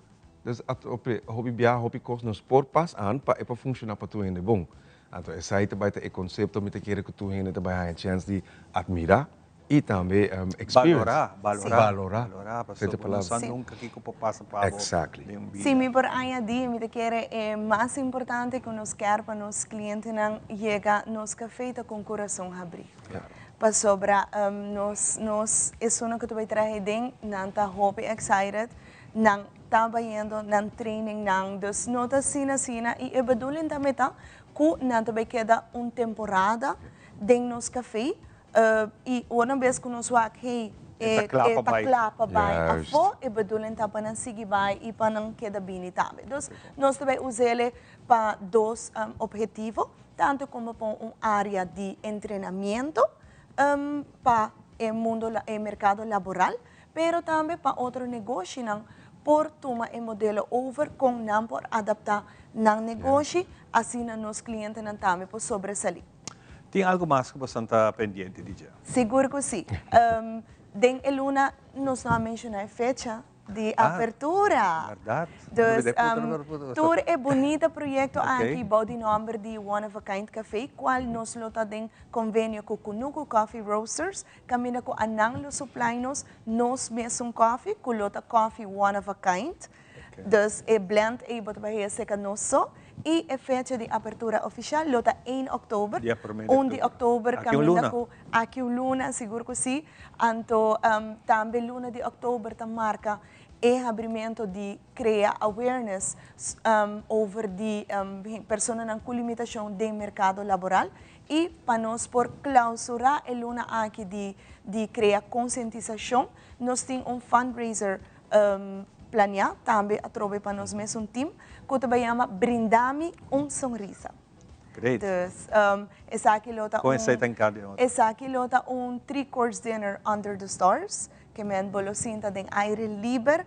Dus atrobe hopi biaha hopi kos nos por pas aan pa e por funshoná pa tur hende bon. Anto esei ta bai ta e konsepto mi ta kere ku tur hende ta bai haña chèns di atmirá i tambe experience. Balorá, balorá. Balorá. Balorá, pasobra bo no sa nunka kiko por pasa pa bo den un bida. Si mi por añadí, mi ta kere e mas importante ku nos kier pa nos klientenan yega nos kafé ta ku un kurason habrí. Pasobra nos nos esunnan ku ta bai traha den, nan ta hopi excited, nan ta bayendo nan training nan, dus no ta asina asina i e bedoeling tambe ta ku nan ta bai keda un temporada den nos kafé I ora bes ku nos wak hey e ta kla pa bai afó, e bedoeling ta pa nan sigui bai i pa nan keda bini tambe. Dus nos ta bai us'el pa dos ophetivo, tantu komo pa un área di entrenamiento pa e mundo e merkado laboral, pero tambe pa otro negoshinan por tuma e modelo over kon nan por adaptá nan negoshi, asina nos klientenan tambe por sobresalí. Tin algo mas ku boso ta pendiente di dje? Sigur ku si. Den e luna nos no a menshoná e fecha di apertura. Bèrdat. Dus tur e bunita proyekto aki bou di nòmber di One of a Kind Café, kual nos lo ta den konvenio ku Kunuku Coffee Roasters, kaminda ku anan lo suplai nos nos mesun kòfi, ku lo ta kòfi One of a Kind. Dus e blend ei bo ta bai haya seka nos so. I e fecha di apertura ofisial lo ta 1 òktober, Dia promé di 1 di òktober. òktober Aki un kaminda luna. ku aki un luna, sigur ku si. Anto tambe luna di òktober ta marka e habrimento di krea awareness over di personanan ku limitashon den merkado laboral i pa nos por klausurá e luna aki di di krea konsientisashon nos tin un fundraiser Planeá tambe atrobe pa nos mesun team ku ta bai yama Brindami un Sonrisa. Great. Dus esaki lo ta Kon un esei ta enkarga di otro? Esaki lo ta un three course dinner under the stars, ke men bo lo sinta den aire liber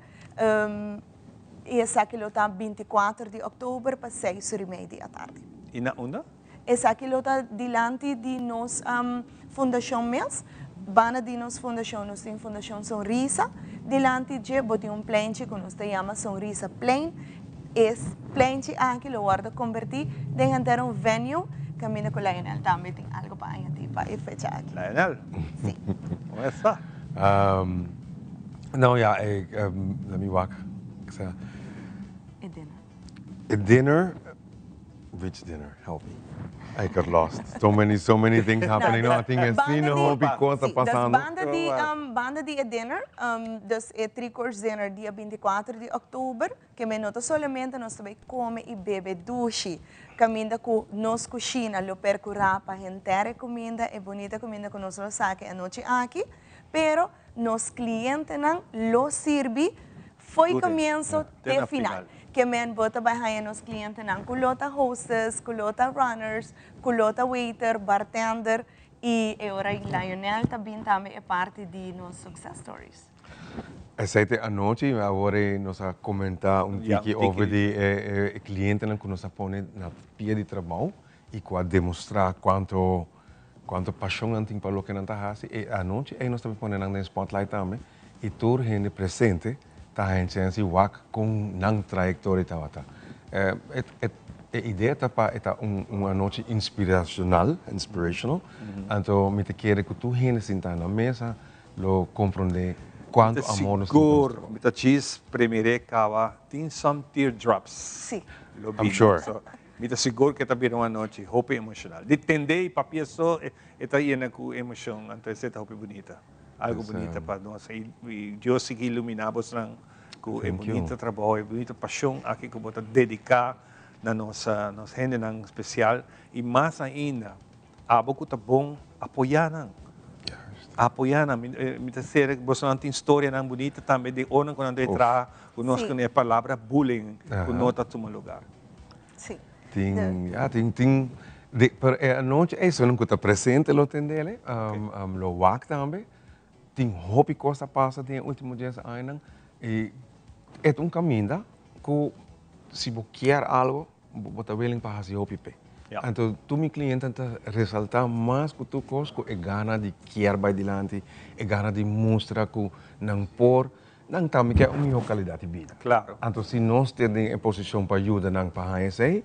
i esaki lo ta 24 di òktober pa seis ora i mei di atardi. I na unda? Esaki lo ta dilanti di nos fundashon mes. Banda di nos fundashon nos tin Fundashon Sonrisa. Dilanti dje bo tin un pleinchi ku nos ta yama Sonrisa Plein. E pleinchi aki lo wòrdu kombertí den henter un venue kaminda ku Lionel tambe tin algu pa añadí pa e fecha aki. Lionel? Si. Kon esta? No ya, let me wak. E dinner. E dinner. Which dinner? Help me. I got lost. So many, so many things happening. No, tin asina hopi cos ta pasando. Dus banda di, banda di e dinner, dus e three course dinner dia 24 di october, ke men no ta solamente nos ta bay come y bebe dushi, caminda cu nos cushina lo percura pa henter e cuminda, e bunita cuminda cu nos lo saca e anochi aki, pero nos clientenan lo sirbi Fo'i comienso te final. Ke men bo ta bai haña nos clientenan cu lo ta hostess, cu lo ta runners, cu lo ta waiter, bartender y e ora Lionel ta bin tambe e parti di nos success stories. Esei ta e anochi, awor ei nos a comenta un tiki over di e clientenan cu nos a pone na pia di trabou y cu a demostra cuanto cuanto pasion nan tin pa loke nan ta haci. E anochi ei nos ta pone nan den spotlight tambe. I tur hende presente ta haña chèns di wak kon nan trayektoria tabata. E idea ta pa e ta un anochi inspirashonal, inspirational, anto mi ta kere ku tur hende sintá na mesa lo komprondé kuantu amor nos tin pa nos trabou. Mi ta djis premir'é kaba tin some teardrops. Sí. Lo I'm bini. sure. So, mi ta sigur ku e ta bira un anochi hopi emoshonal. Di tendé i papia so e ta yena ku emoshon, anto esei ta hopi bunita. Algo bunita pa nos y Dios sigui ilumina bosnan cu e bunita trabou, e bunita pasion aki cu bo ta dedica na nos nos hendenan special y mas ainda abo cu ta bon apoya nan, apoya nan. Mi ta sera cu bosnan tin storianan bunita tambe di onan cu nan ta traha cu nos cu e palabra bullying cu no ta tuma lugar. Tin, ya, tin, tin, di, pero e anochi ei esunnan ku ta presente lo tendele, lo wak tambe. Tin hopi kos a pasa den e ultimo dies añanan i e ta un kaminda ku si bo kier algo, bo ta willing pa hasi hopi p'e. Anto tur mi klientenan ta resaltá mas ku tur kos ku e gana di kier bai dilanti, e gana di mustra ku nan por. Nan tambe ke un mihó kalidat di bida. Claro. Anto si nos ta den e posishon pa yuda nan pa haña esei,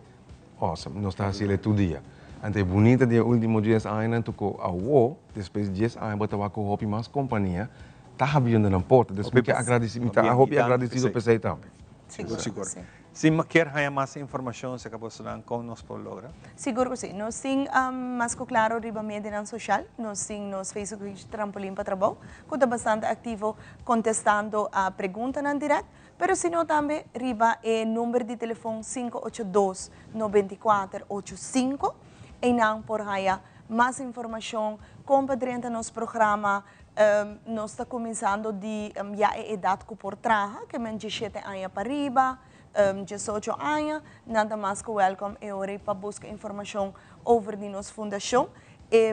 awesome. Nos ta hasiel e tur dia. Anto e bunita di e ultimo dies añanan ta ku awo, despues di dies aña bo ta wak ku hopi mas kompania ta habriendo nan porta. Dus mi ke agradesi, mi ta hopi agradesido pa esei tambe. Sigur, sigur. Si mi kier haña mas informashon aserka bosonan, kon nos por logra? Sigur ku si. Nos tin mas ku klaro riba medianan soshal. Nos tin nos Facebook page Trampolin pa Trabou ku ta bastante aktivo kontestando preguntanan dirèkt. Pero si no tambe riba e number di telefon 582 94 85. Einan por haña mas informashon kon pa drenta nos programa. Nos ta kuminsando di ya e edat ku por traha, ke men diesshete aña pa riba, diesocho aña, nan ta mas ku wèlkòm e ora ei pa buska informashon over di nos fundashon.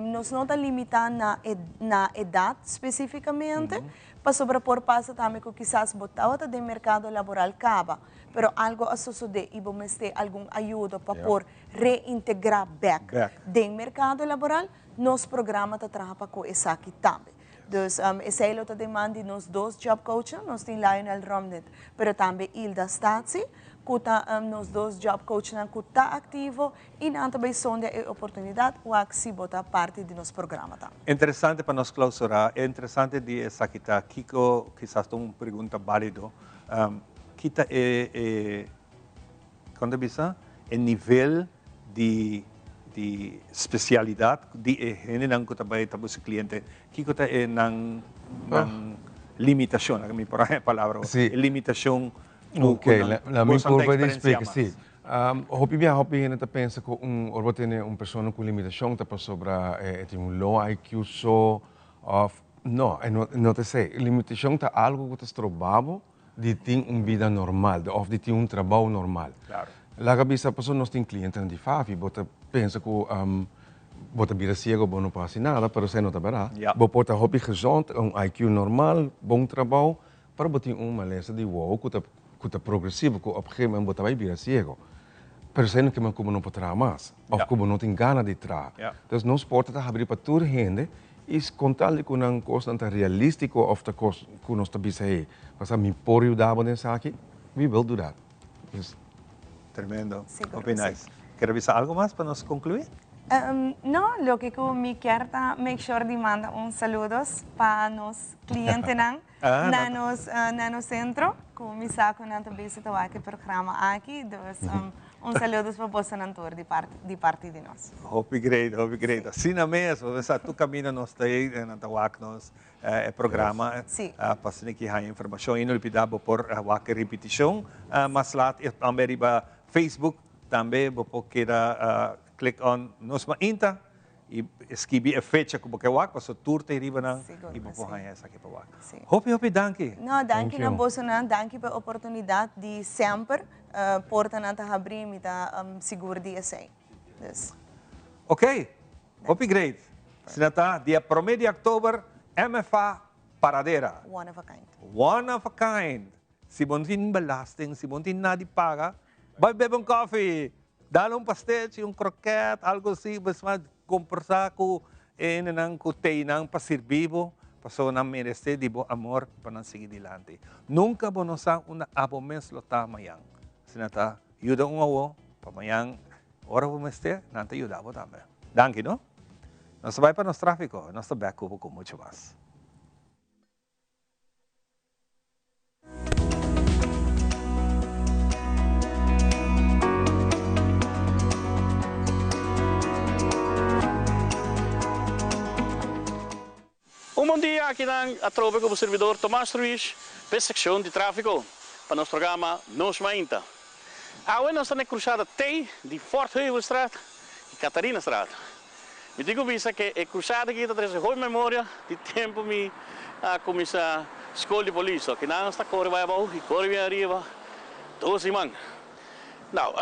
Nos no ta limitá na na edat spesífikamente, pasobra por pasa tambe ku kisas bo tabata den merkado laboral kaba, pero algu a sosodé i bo mester algun ayudo pa por reintegrá bèk den merkado laboral. Nos programa ta traha pa ku esaki tambe. Dus esei lo ta den man di nos dos job coachnan, nos tin Lionel Romnet, pero tambe Hilda Statie, ku ta nos dos job coachnan ku ta aktivo i nan ta bai sondia e oportunidat wak si bo ta parti di nos programa tambe. Interesante pa nos klausurá, e interesante di esaki ta kiko, kisas ta un pregunta bálido, ki ta e, e, kon ta bisa? e nivel di di spesialidat di e hendenan ku ta bai ta bo su kliente, kiko ta e nan nan limitashon, laga mi por haña e palabra, e limitashon ku ku nan la mi boso ta por di eksperensiá splika, mas? si. Hopi bia hopi hende ta pensa ku un ora bo tene un persona ku limitashon ta pasobra e tin un low IQ so òf no, e no no ta esei. Limitashon ta algu ku ta stroba bo di tin un bida normal òf di tin un trabou normal. Laga bisa pasobra nos tin klientenan di Favi, bo ta pensa ku bo ta bira siego bo no por hasi nada, pero esei no ta bèrdat. Bo por ta hopi gezond, un IQ normal, bon trabou, pero bo tin un malesa di wowo ku ta ku ta progresivo, ku op gegeven moment bo ta bai bira siego. Pero esei no ke men ku bo no por traha mas òf ku bo no tin gana di traha. Entonces nos porta ta habri pa tur hende I kon tal di ku nan kosnan ta realístiko òf ta kos ku nos ta bisa, hey, pasá mi por yuda bo den esaki, we will do that. Dus. Tremendo. Sigur Hopi ku si. nice. Kier a bisa algo mas pa nos konkluí? No, loke ku mi kier ta make sure di manda un saludos pa nos klientenan Ah, na nan ta. nos na nos sentro, ku mi sa ku nan ta bisa ta wak e programa aki, dus Un saludos pa bosonan tur di parti di parti di nos. Hopi great, hopi great. Asina mes, bo sa tur caminda nos ta ei, nan ta wak nos e programa pa asina ki haña informacion. Y no olbida bo por wak e ripiticion mas laat y tambe riba Facebook tambe bo por keda click on Nos Mainta Y skibi e fecha ku bo ke wak, pasobra tur ta riba nan y bo por haña esaki pa wak. Hopi hopi danki. No, danki na bosonan, danki pa e oportunidat di semper portanan ta habrí, mi ta sigur di esei. Dus. Ok, hopi great. Asina ta, dia promé di òktober, MFA Paradera. One of a kind. One of a kind. Si bo no tin belasting, si bo no tin nada di paga, bai bebe un koffie, dal un pastechi, un kroket, algo así, bo esma komportá ku e hendenan ku teinan pa sirbi bo, pasobra nan meresé di bo amor pa nan sigui dilanti. Nunka bo no sa unda abo mes lo ta mañan. Asina ta, yuda un awo pa mañan ora bo mester, nan ta yuda bo tambe. Danki no. Nos ta bai pa nos tráfiko, nos ta bèk ku bo ku muchu mas. Un bon dia akinan atrobe ku bo servidor Tomas Ruiz p'e sekshon di tráfiko pa nos programa Nos Mainta. Awe nos ta na e krusada T di Fort Heuvelstraat i Catharinastraat. Mi tin ku bisa ke e krusada aki ta trese hopi memoria di tempu mi a kuminsá skol di polis. Akinan nos ta kore bai abou i kore bin ariba tur siman. Nou,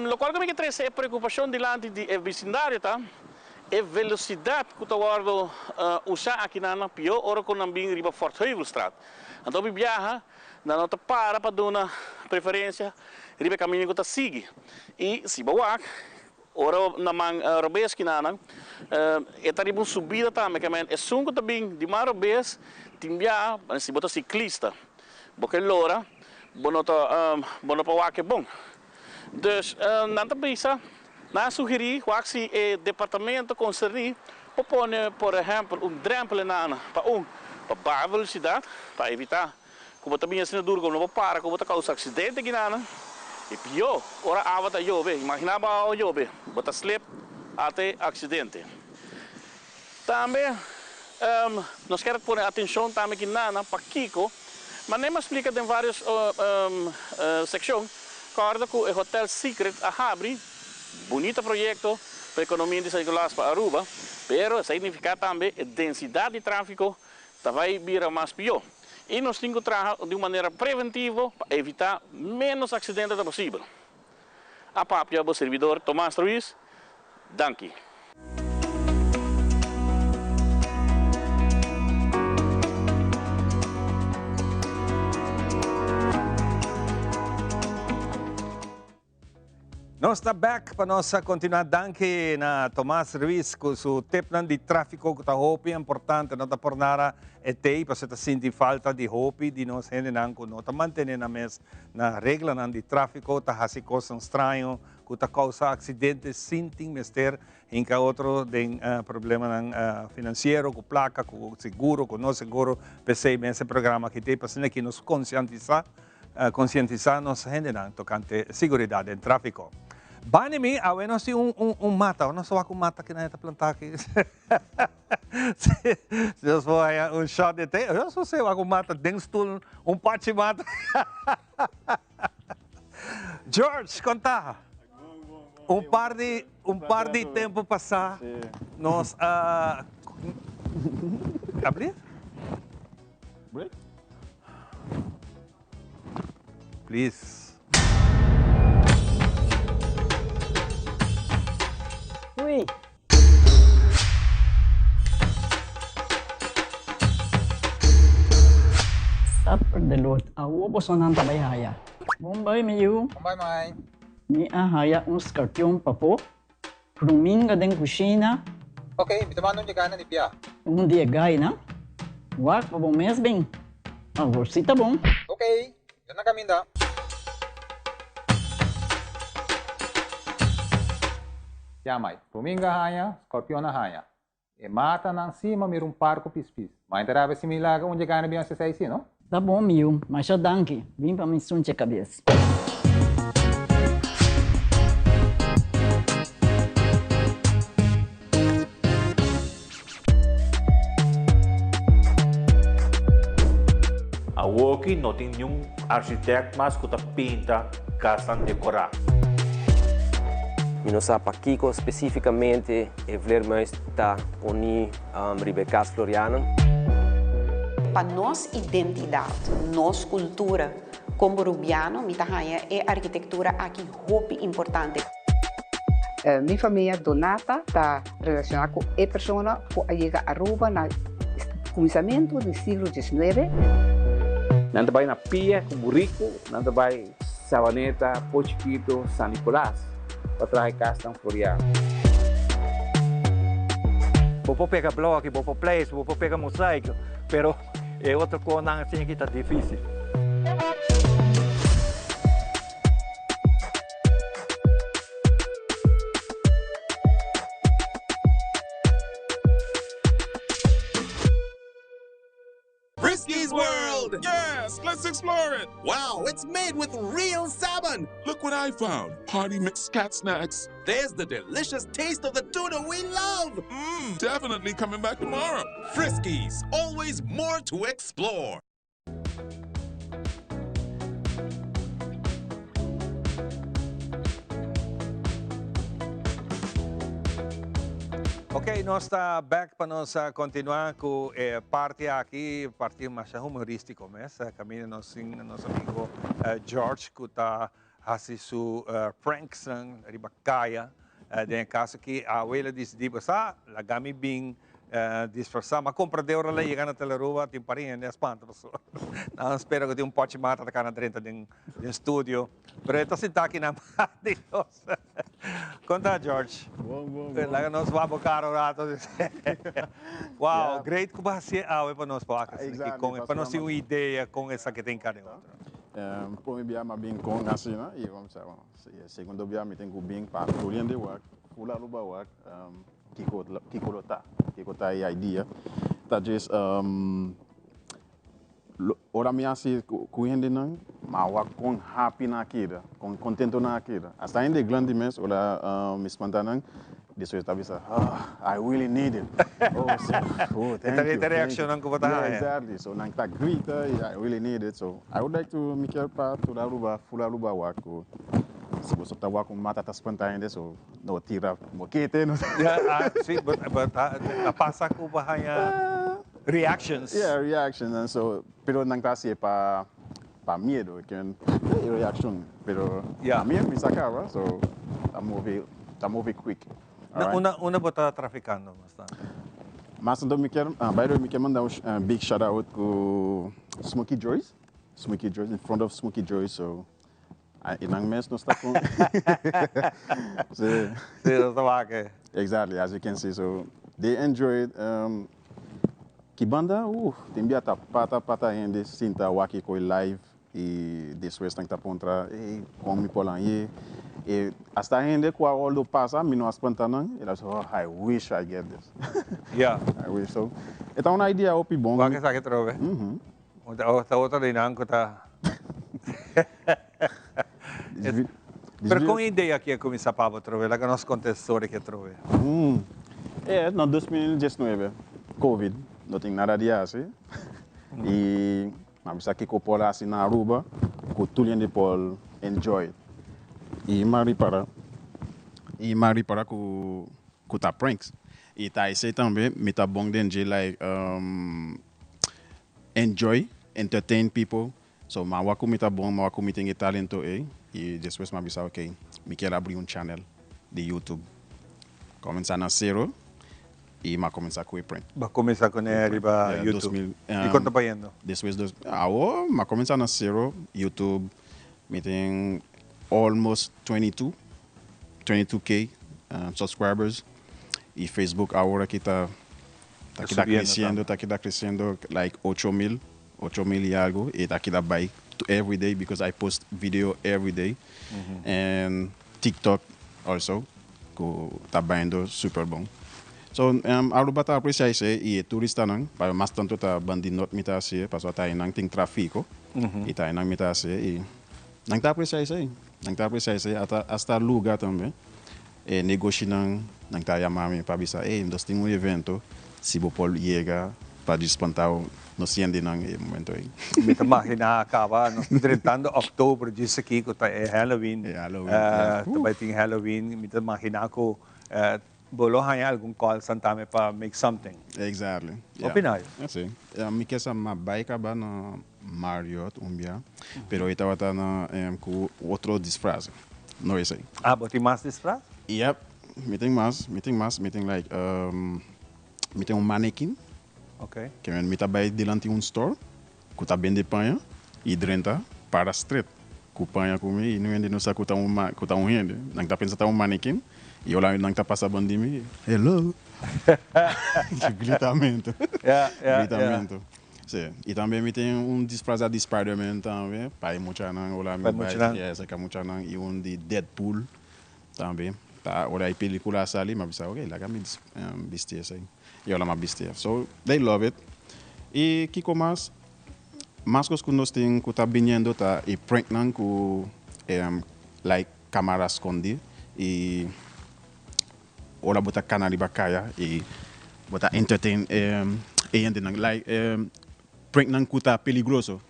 lokual ku mi ke trese e preokupashon dilanti di e bisindario ta E velosidat ku ta wòrdu usá akinan na pió ora ku nan bin riba Fortheuvelstraat. Anto mi biaha, nan no ta para pa duna preferensia riba e kaminda ku ta sigui. I si bo wak, ora na man robes kinanan, e ta riba un subida tambe, ke men esun ku ta bin di man robes tin biaha, si bo ta siklista, bo ke lora, bo no ta bo no por wak e bon. Dus nan ta bisa, nan a sugerí wak si e departamento konserní por pone por ehèmpel un drèmpel enan pa un pa baha velosidat pa evitá ku bo ta bini asina duru ku bo no por para ku bo ta kousa aksidente kinanan i pió ora awa ta yobe, imaginá bo awa yobe bo ta slip ate aksidente. Tambe nos kier pone atencion tambe ki nana pakico, manera mi a splica den varios seccion, corda cu e Hotel Secret a habri, bunita proyecto pa economia di San Nicolas pa Aruba, pero esey significa tambe e densidad di trafico ta bay bira mas pio y nos tin cu traha di un manera preventivo pa evita menos accidente ta posibel. A papia bo servidor Tomas Ruiz, danki. Nos ta back pa nos a continua. Danki na Tomas Ruiz cu su tipnan di trafico cu ta hopi importante. No ta por nada e tey pasobra ta sinti falta di hopi di nos hendenan cu no ta mantene nan mes Na reglanan di tráfiko ta hasi kosnan straño ku ta kousa aksidente sin tin mester hinka otro den problemanan finansiero ku plaka, ku seguro, ku no seguro. P'esei mes e programa aki t'ei pa asina ki nos konsiantisá konsientisá nos hendenan tokante siguridat den tráfiko. Bani mi, awe nos tin un, un, un mata. Nos wak un mata kinan e ta plantá aki. Si nos por haña un shot di te, nos por wak un mata den stoel, un pachi mata. George, konta. Un par di, un par di tempu pasá nos a... Abrir? Break? Please. Ui. Supper de lot. Awo bosonan ta bai haya. Bon bai mi yu. Bon bai mai. Mi a haya un skarpion pafó. Ruminga den kushina. Ok, mi ta manda un di gaina di bia. Un di e gaina? Wak pa bo mes bin. Awor si ta bon. Ok, mi ta na kaminda. Ya mai, ruminga haña, skorpion a haña. E matanan si ma mira un par ku pispis. Mai ta rabia si mi laga un dje gana bin hasi esei si, no? Ta bon mi yu, masha danki. Bin pa mi sunche kabes. Awoki no tin niun architect mas ku ta pinta kasnan dekorá. Mi no sa pakiko spesífikamente e vleermuis ta poni riba e kas Floriana. Pa nos identidat, nos kultura komo Rubiano mi ta haña e arkitektura aki hopi importante. Mi famia Donata ta relaciona cu e persona cu a yega Aruba na cuminsamento di siglo diesnuebe. Nan ta bai na pia ku buriku, nan ta bai Sabaneta, Po Chikito, San Nicolas pa traha e kasnan floriá. Bo por pega bloki, bo por pleister, bo por pega mosaiko, pero e otro konan asin aki ta difisil. Friskies World! Yes, let's explore it! Wow, it's made with real salmon! Look what I found! Party mix cat snacks. There's the delicious taste of the tuna we love! Mmm, definitely coming back tomorrow. Friskies, always more to explore. Ok, nos ta back pa nos continua cu e parti aki, parti masha humoristico mes. Caminda nos sin nos amigo George cu ta haci su pranksnan riba caya. Den e caso aki awe el a dicidi, bo sa, laga mi bin Disfrasá. Ma compra de ora la yega na Telaruba tin par hende a spanta pasobra nan a spera cu tin un pochi mata ta cana drenta den den studio. Pero e ta sinta aki nan di nos. Con ta George? Bon, bon, bon. Laga nos wak bo cara un rato. Wow, great cu bo hacié awe pa nos pa wak asina ki con, pa nos tin un idea con esaki ta hinca den otro. Prome bia mi a bin con asina y segundo bia mi tin cu bin pa tur hende wak, full Aruba wak. Kiko kiko lo ta? Kiko ta e idea? Ta djis ora mi hasi ku hendenan, mi a wak kon happy nan a keda, kon kontento nan a keda. Asta hende grandi mes ora mi spanta nan, despues ta bisa, ah, I really need it. Oh, so, oh, thank you. E ta reakshonnan ku bo ta haña. Yeah, exactly. So nan ta grita i I really need it. So I would like to, mi kier pa tur Aruba, full Aruba wak ku si boso ta wak un mata ta spanta hende, so No tira mokete no. Ja, ah, sí, but, but ah, a pasa ku bo haña reactions. Yeah, reactions and so, pero nan ta hasié pa pa miedo, ken e reaccion, pero Yeah. a mi mi sa caba, so ta move ta move quick. Na Alright. unda unda bo ta traficando mas tanto? Mas tanto mi kier, ah, by the way mi kier manda un sh- big shout out ku Smokey Joyce, Smokey Joyce, in front of Smokey Joyce, so Y nan mes nos ta con. Sí. Sí, nos ta wak e. Exactly, as you can see. So, they enjoy it. Ki banda, uh, tin bia ta pata pata hende sinta wak e koe live y despues nan ta puntra, hey, con mi por lan ye? E hasta hende cu a wordo pasa, mi no a spanta nan, el a bisa, oh, I wish I get this. Yeah. I wish. So, e ta un idea hopi bon. Wak esaki atrobe. Ta otro di nan cu ta. Pero con e idea aki a cuminsa pa bo atrobe? Laga nos conta e storia aki atrobe. E, na 2019, Covid, no tin nada di haci y mi a bisa kico por haci na Aruba cu tur hende por enjoy. Y mi a ripara, y mi a ripara cu cu ta pranks. Y ta esey tambe mi ta bon den dje like enjoy, entertain people. So mi a wak cu mi ta bon, mi a wak cu mi tin e talento ey y despues mi a bisa ok, mi kier abri un channel di YouTube. Cuminsa na cero y mi a cuminsa cu e prank. Bo a cuminsa cu ne riba YouTube. Y con ta bayendo? Despues dos, awo mi a cuminsa na cero YouTube, mi tin almost 22, 22k subscribers y Facebook awor aki ta ta keda creciendo, ta keda creciendo like 8000. 8000 y algo y ta keda bay every day because I post video every day and TikTok also cu ta bayendo super bon. So Aruba ta aprecia esey y e turistanan pa mas tanto ta bandi nort mi ta haci'e pasobra ta eynan tin trafico y ta eynan mi ta haci'e y nan ta aprecia esey, nan ta aprecia esey hasta hasta luga tambe e negoshinan nan ta yama mi pa bisa ey nos tin un evento si bo por yega pa djis spanta nos hendenan e momento ey. Mi ta magina caba nos ta drentando october djis aki cu ta e Halloween, E Halloween, ya. Ta bay tin Halloween mi ta magina cu bo lo haya algun call santame pa make something. Exactly, ya. Hopi nice. Si. Mi kier sa ma bay caba na Marriott un bia, pero e tabata na cu otro disfraz, no esey. Ah, bo tin mas disfraz? Yep, mi tin mas, mi tin mas, mi tin like, mi tin un manekin. Ok. Ke mi ta bay dilanti un store cu ta bende paña y drenta para stret cu paña cu mi y no hende no sa cu ta un cu ta un hende, nan ta pensa ta un manekin y ora nan ta pasa bandi mi, hello, gritamento, gritamento. Si, y tambe mi tin un disfraza di Spiderman tambe, pa e muchanan, ora mi bay yeah, cerca muchanan, y un di Deadpool tambe, ta ora e pelicula a sali, mi a bisa ok, laga mi bisti esey, y ora mi a bisti, so they love it. Y kico mas, mas cos cu nos tin cu ta biniendo ta e pranknan cu like camara scondi y. Ora bo ta cana riba caya y bo ta entertain e hendenan like pranknan cu ta peligroso,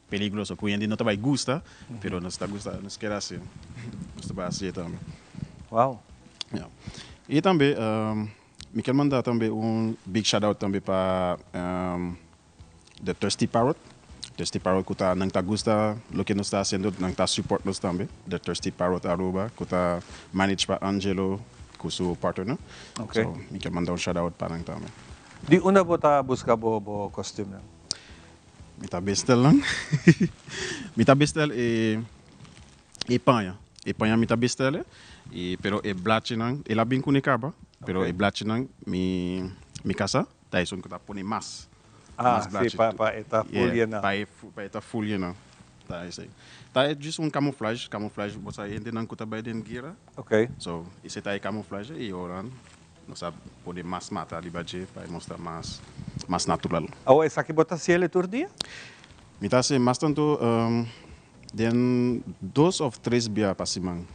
peligroso cu hende no ta bay gusta pero nos ta gusta nos kier haci nos ta bay haci tambe. Wow. Ya. Y tambe mi kier manda tambe un big shout out tambe pa The Thirsty Parrot, Thirsty Parrot ku ta nan ta gusta loke nos ta hasiendo, nan ta support nos tambe. The Thirsty Parrot Aruba ku ta manage pa Angelo ku su partner. Okay. So mi ke manda un shout out pa nan tambe. Di unda bo ta buska bo bo kostuumnan? Mi ta bestel nan. Mi ta bestel e e paña. E paña mi ta bestel e pero e blachinan el a bin kune kaba pero e blachinan mi mi kasa Ta esun ku ta pone mas. Ah, si, pa pa e ta full yena. Pa e pa e ta full yena. Ta esei. Ta e djis un camouflage, camouflage bo sa e hendenan ku ta bai den guera. Ok. So, esei ta e camouflage i ora nos a pone mas mata riba dje pa e mostra mas mas natural. Awor esaki bo ta hasiel tur dia? Mi ta hasi mas tantu den dos of tres bia pa siman.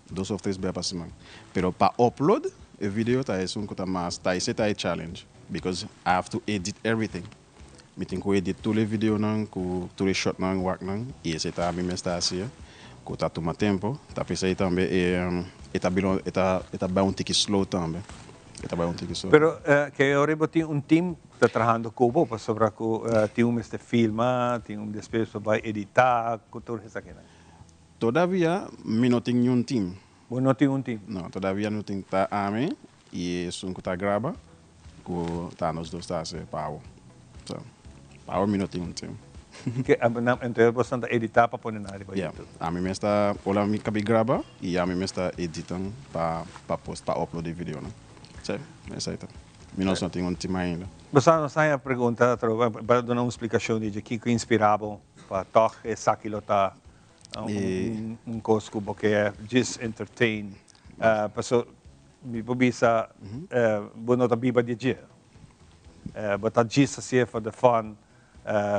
Dos of tres bia pa siman. Pero pa upload e video ta esun ku ta mas, ta esei ta e challenge because I have to edit everything. Mi tin ku edit tur e videonan ku tur e shotnan waknan i esei ta ami mes ta hasié ku ta tuma tempo. Ta p'esei tambe e e ta bira e ta e ta bai un tiki slow tambe. E ta bai un tiki slow. Pero ke ora bo tin un team ta trahando ku bo pasobra ku tin un mester filma, tin un despues pa bai edita ku tur esakinan? Todavia mi no tin niun team. Bo no tin un team? No, todavia no tin. Ta ami y esun cu ta graba cu ta nos dos ta haci pa awo. So, pa awo mi no tin un team. Ke, entonces boso ta edita pa pone nan riba YouTube? Yeah, ami mes ta, ora mi cabi graba y ami mes ta editan pa pa post, pa upload e videonan. Si, esey ta. Mi nos no tin un team ainda. Bo sa nos haña pregunta atrobe pa duna un splicacion di dje kico inspira bo pa tog esaki lo ta un kos ku bo ke djis entertain. Paso mi por bisa bo no ta biba di dje. Bo ta djis hasié for the fun,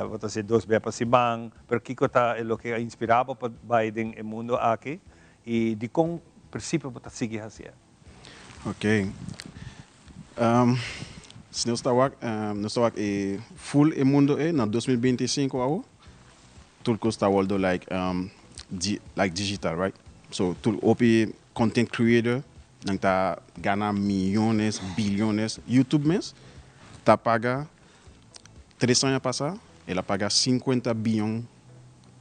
bo ta hasié dos bia pa siman, pero kiko ta e loke a inspirá bo pa bai den e mundo aki? I dikon prinsipio bo ta sigui hasié? Ok. Si nos ta wak, nos ta wak e full e mundo ei na 2025 awo, tur kos ta wòrdu like like digital right? So tur hopi content creator nan ta gana miyones, bilyones, YouTube mes ta paga tres aña pasa el a paga 50 biyon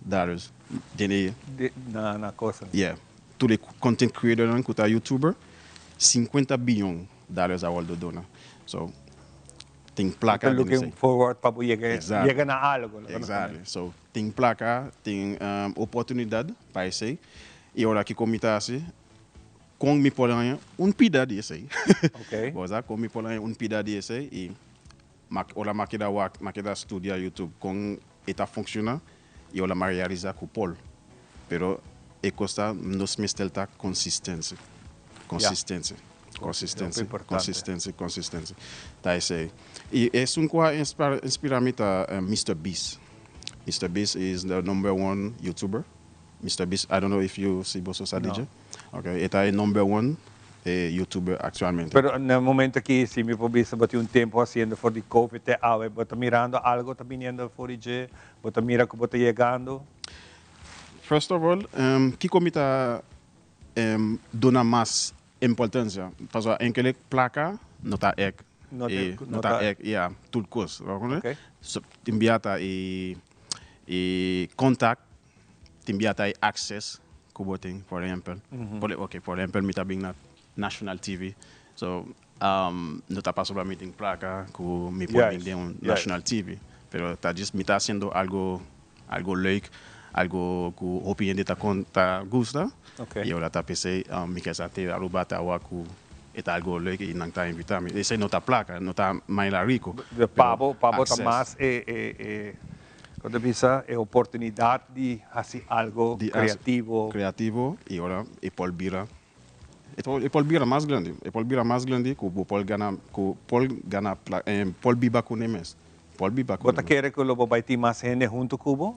dollars den e. Na na cosa. Yeah. Tur e content creator nan cu ta youtuber, 50 biyon dollars a wordo dona. So, tin placa den esey. Looking forward pa bo yega yega na algo. Exactly. So, tin placa, tin oportunidad pa esey. Y ora kico mi ta haci, con mi por haña un pida di esey. Bo sa, con mi por haña un pida di esey y ora mi a keda wak, mi a keda studia YouTube con e ta funciona y ora mi a realisa cu por. Pero e cos ta nos mester ta consistency, consistency, consistency, consistency, consistency. Ta esey. Y esun cu a inspira mi ta Mister Beast. Mister Beast is the number one YouTuber. Mister Beast, I don't know if you si boso sa di dje. Ok, e ta e number one YouTuber actualmente. Pero na e momento aki si mi por bisa bo tin un tempo haciendo for di covid te awe, bo ta mirando algo ta biniendo for di dje? Bo ta mira cu bo ta yegando? First of all, kico mi ta duna mas importancia? Pasobra enkele placa no ta ek, no ta ek, yeah, tur cos. So, tin bia ta e contact, tin bia ta e access cu bo tin, por ehempel. Ok, por ehempel mi ta bin na National TV, so no ta pasobra mi tin placa cu mi por bin den un National TV, pero ta djis mi ta haciendo algo algo leuk, algo cu hopi hende ta ta gusta y ora ta pesey mi kier sa te Aruba ta awor cu e ta algo leuk y nan ta invita mi. Esey no ta placa, no ta manera rico, pero Pa bo, pa bo ta mas e e e con ta bisa e oportunidad di haci algo creativo. Creativo y ora e por bira E por bira mas grandi, e por bira mas grandi ku bo por gana, ku por gana pla, por biba kuné mes, por biba kuné. Bo ta kere ku lo bo bai tin mas hende huntu ku bo,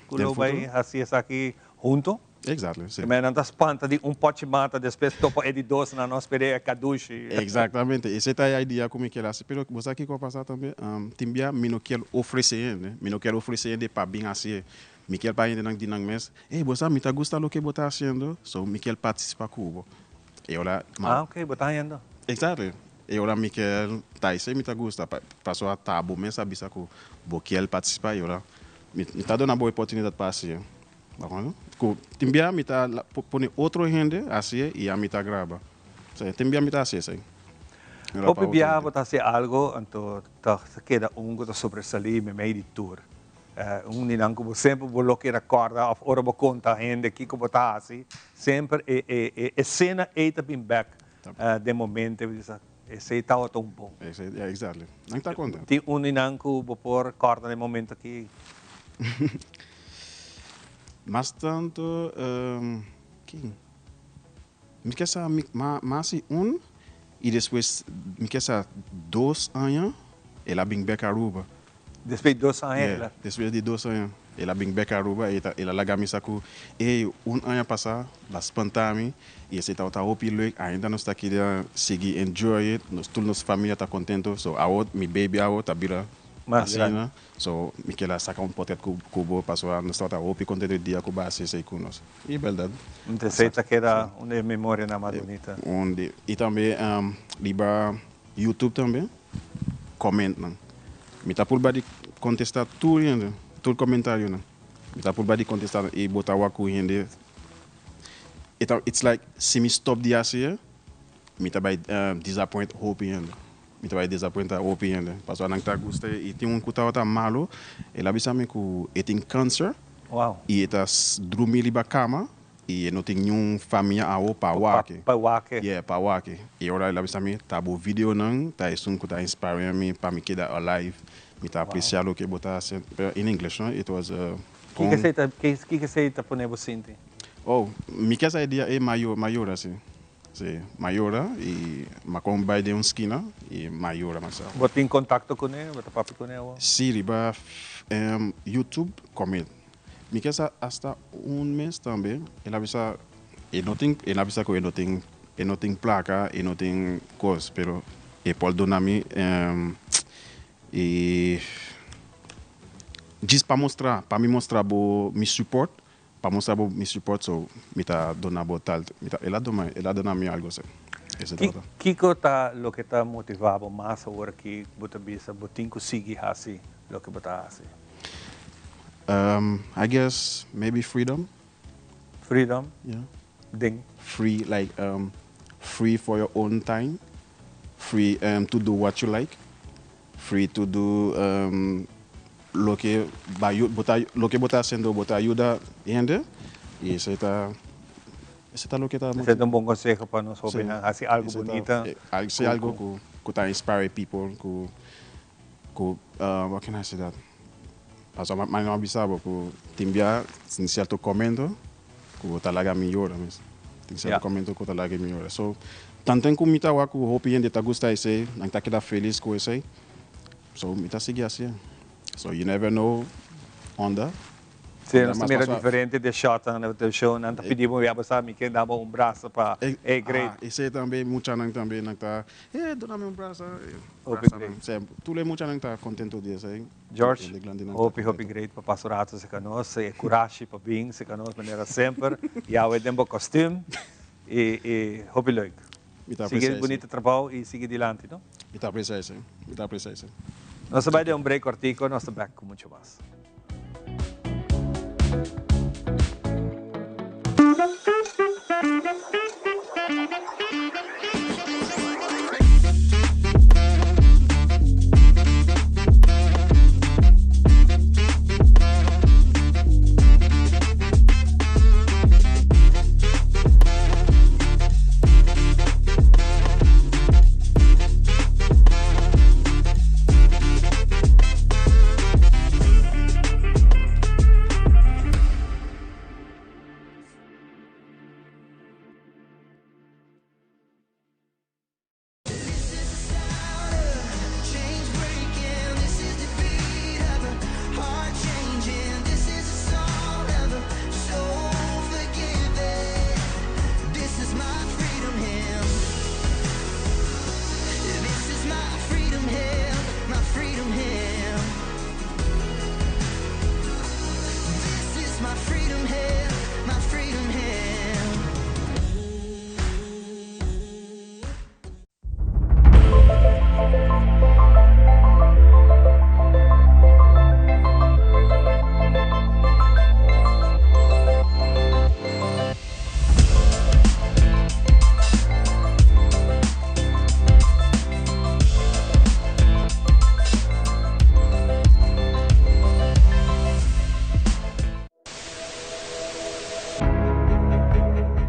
ku lo bai hasi esaki huntu? Exactly, si. Nan ta spanta di un pochi mata, despues topa e di dos, nan no spera e kadushi. Exactamente, esei ta e idea ku mi kier hasi, pero bo sa kiko a pasa tambe? Tin bia mi no kier ofresé hende, mi no kier ofresé hende pa bin hasié. Mi kier pa hendenan di nan mes, Ey, bo sa, mi ta gusta loke bo ta haciendo, so mi kier participa cu bo. E ora ma. Ah, ok, bo ta haciendo. Exactly. E ora mi kier ta esey mi ta gusta, pasobra ta bo mes a bisa cu bo kier participa, e ora mi ta duna bo oportunidad pa haci'e. Bo comprende? Cu tin bia mi ta pone otro hende haci'e y ami ta graba. So, tin bia mi ta haci esey. Hopi bia bo ta haci algo, anto ta keda un cu ta sobresali memey di tur. Un di nan ku bo semper bo lo keda kòrda òf ora bo konta hende kiko bo ta hasi, semper e e e esena ei ta bin bèk den bo mente, bo bisa esei tabata un bon. Esei, ya, exactly. Nan ta konta. Tin un di nan ku bo por kòrda den momento aki? Mas tantu, ken? Mi ke sa mi ma hasi un y despues mi ke sa dos aña el a bin bek Aruba. Despues di dos aña el a. Yeah, despues di dos aña el a bin bek Aruba y el a laga mi sa cu ey un aña pasa la spanta mi y esey tabata hopi leuk ainda nos ta keda sigui enjoy it nos tur nos familia ta contento so awor mi baby awor ta bira asina. So, mi kier a saka un potret ku ku bo pasobra nos tabata hopi kontento e dia ku bo a hasi esei ku nos. I bèrdat. Esei ta keda un di e memorianan mas bunita. Un di, i tambe riba YouTube tambe, kòmentnan. Mi ta purba di kontestá tur hende, tur komentarionan. Mi ta purba di kontestá i bo ta wak ku hende, e ta, it's like si mi stòp di hasi e, mi ta bai disappoint hopi hende. Mi ta bai desapuenta hopi hende, pasobra nan ta gusta i tin un ku tabata malu, el a bisa mi ku e tin kanser i e ta drumi riba kama i e no tin niun famia awo pa wak e. Pa wak e. Yeah, pa wak e. I ora el a bisa mi, ta bo videonan ta esun ku ta inspire mi pa mi keda alive. Mi ta apresia loke bo ta hasi. Pero in English, no? It was kon. Kiko esei ta, kiko esei ta pone bo sinti? Oh, mi ke sa e dia ei m'a yora si. Sí, m'a yora y m'a con bay den un skina y m'a yora myself. Bo tin contacto cune? Bo ta papia cune awor? Sí, riba YouTube comment. Mi ke sa hasta un mes tambe el a bisa. E no tin, e no a bisa ku e no tin, e no tin plaka, e no tin kos, pero e por duna mi e djis pa mustra, pa mi mustra bo mi support, pa mustra bo mi support, so mi ta duna bo tal, mi ta, el a duna, el a duna mi algo así. Esei tabata. Kiko ta loke ta motivá bo mas awor ki bo ta bisa bo tin ku sigui hasi loke bo ta hasi? I guess maybe freedom. Freedom? Yeah. Den? Free like free for your own time, free to do what you like, free to do loke bo ta loke bo ta haciendo bo ta yuda hende y esey ta esey ta loke ta Esey ta un bon conseho pa nos hobennan haci algo bunita. Haci algo cu ta inspire people cu Ku what can I say that pasobra mi no a bisa bo ku tin bia tin sierto komento ku ta laga mi yora mes tin sierto komento ku ta laga mi yora so tanten ku mi ta wak ku hopi hende ta gusta esei nan ta keda felis ku esei so mi ta sigui hasié so you never know unda. Sí, nos ta mira diferente de shotnan na televishon, nan ta pidi bo, ya bo sa mi ke da bo un brasa pa e great. Ah, esei tambe muchanan tambe nan ta, eh, duna mi un brasa. Hopi great. Sí, tur e muchanan ta contento di esei. George, hopi hopi great pa pasa un rato cerca nos, e curashi pa bin cerca nos manera semper, yawe den bo costume y y hopi leuk. Mi ta aprecia Sigui esei. bunito trabou y sigui dilanti, no? Mi ta aprecia esei, mi ta aprecia esei. Nos ta bai den un break cortico, nos ta back cu mucho mas.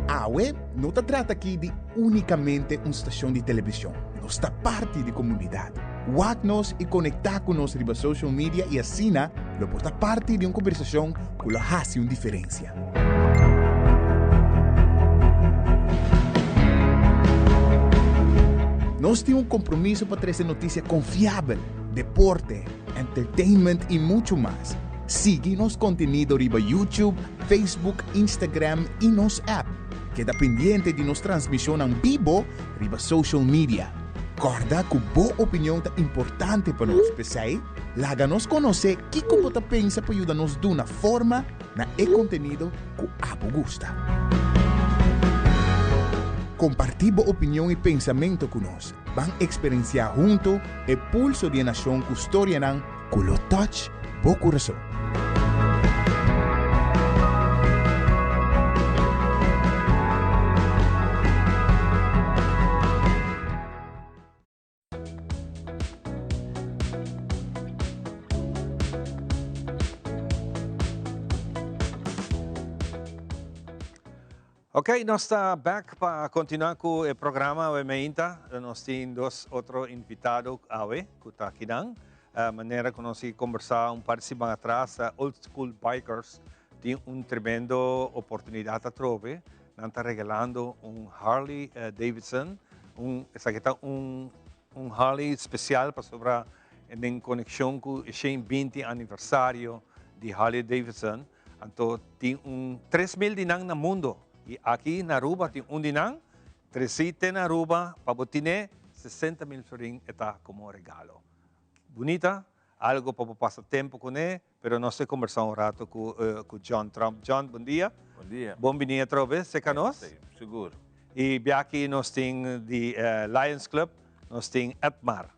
Awe no ta trata aki di únikamente un stashon di televishon. Nos ta parti di komunidat. Wak nos i konektá ku nos riba social media i asina lo por ta parti di un kombersashon ku lo hasi un diferensia. Nos tin un kompromiso pa trese notisia konfiabel, deporte, entertainment i muchu mas. Sigui nos kontenido riba YouTube, Facebook, Instagram i nos app. Keda pendiente di nos transmishonnan bibo riba social media. Kòrda ku bo opinion ta importante pa nos, p'esei laga nos konosé kiko bo ta pensa pa yuda nos duna forma na e kontenido ku abo gusta. Kompartí bo opinion i pensamentu ku nos. Ban eksperensiá huntu e pulso di e nashon ku storianan ku lo touch bo kurason. Ok, nos ta back pa continua cu e programa awe meinta. Nos tin dos otro invitado awe cu ta akinan. Manera cu nos a conversa un par di siman atras, Old School Bikers tin un tremendo oportunidad atrobe. Nan ta regalando un Harley Davidson, un, esaki ta un, un Harley special pasobra den conexion cu e 120 aniversario di Harley Davidson. Anto tin un 3000 di nan na mundo. Y aki na Aruba tin un di nan, treci te na Aruba pa bo tine 60 mil florin e ta como regalo. Bunita, algo pa bo pasa tempo cune, pero nos te conversa un rato cu cu John Tromp. John, bon dia. Bon dia. Bon bini atrobe, seca nos. Si, sigur. Y biaki nos tin di Lions Club, nos tin Edmar.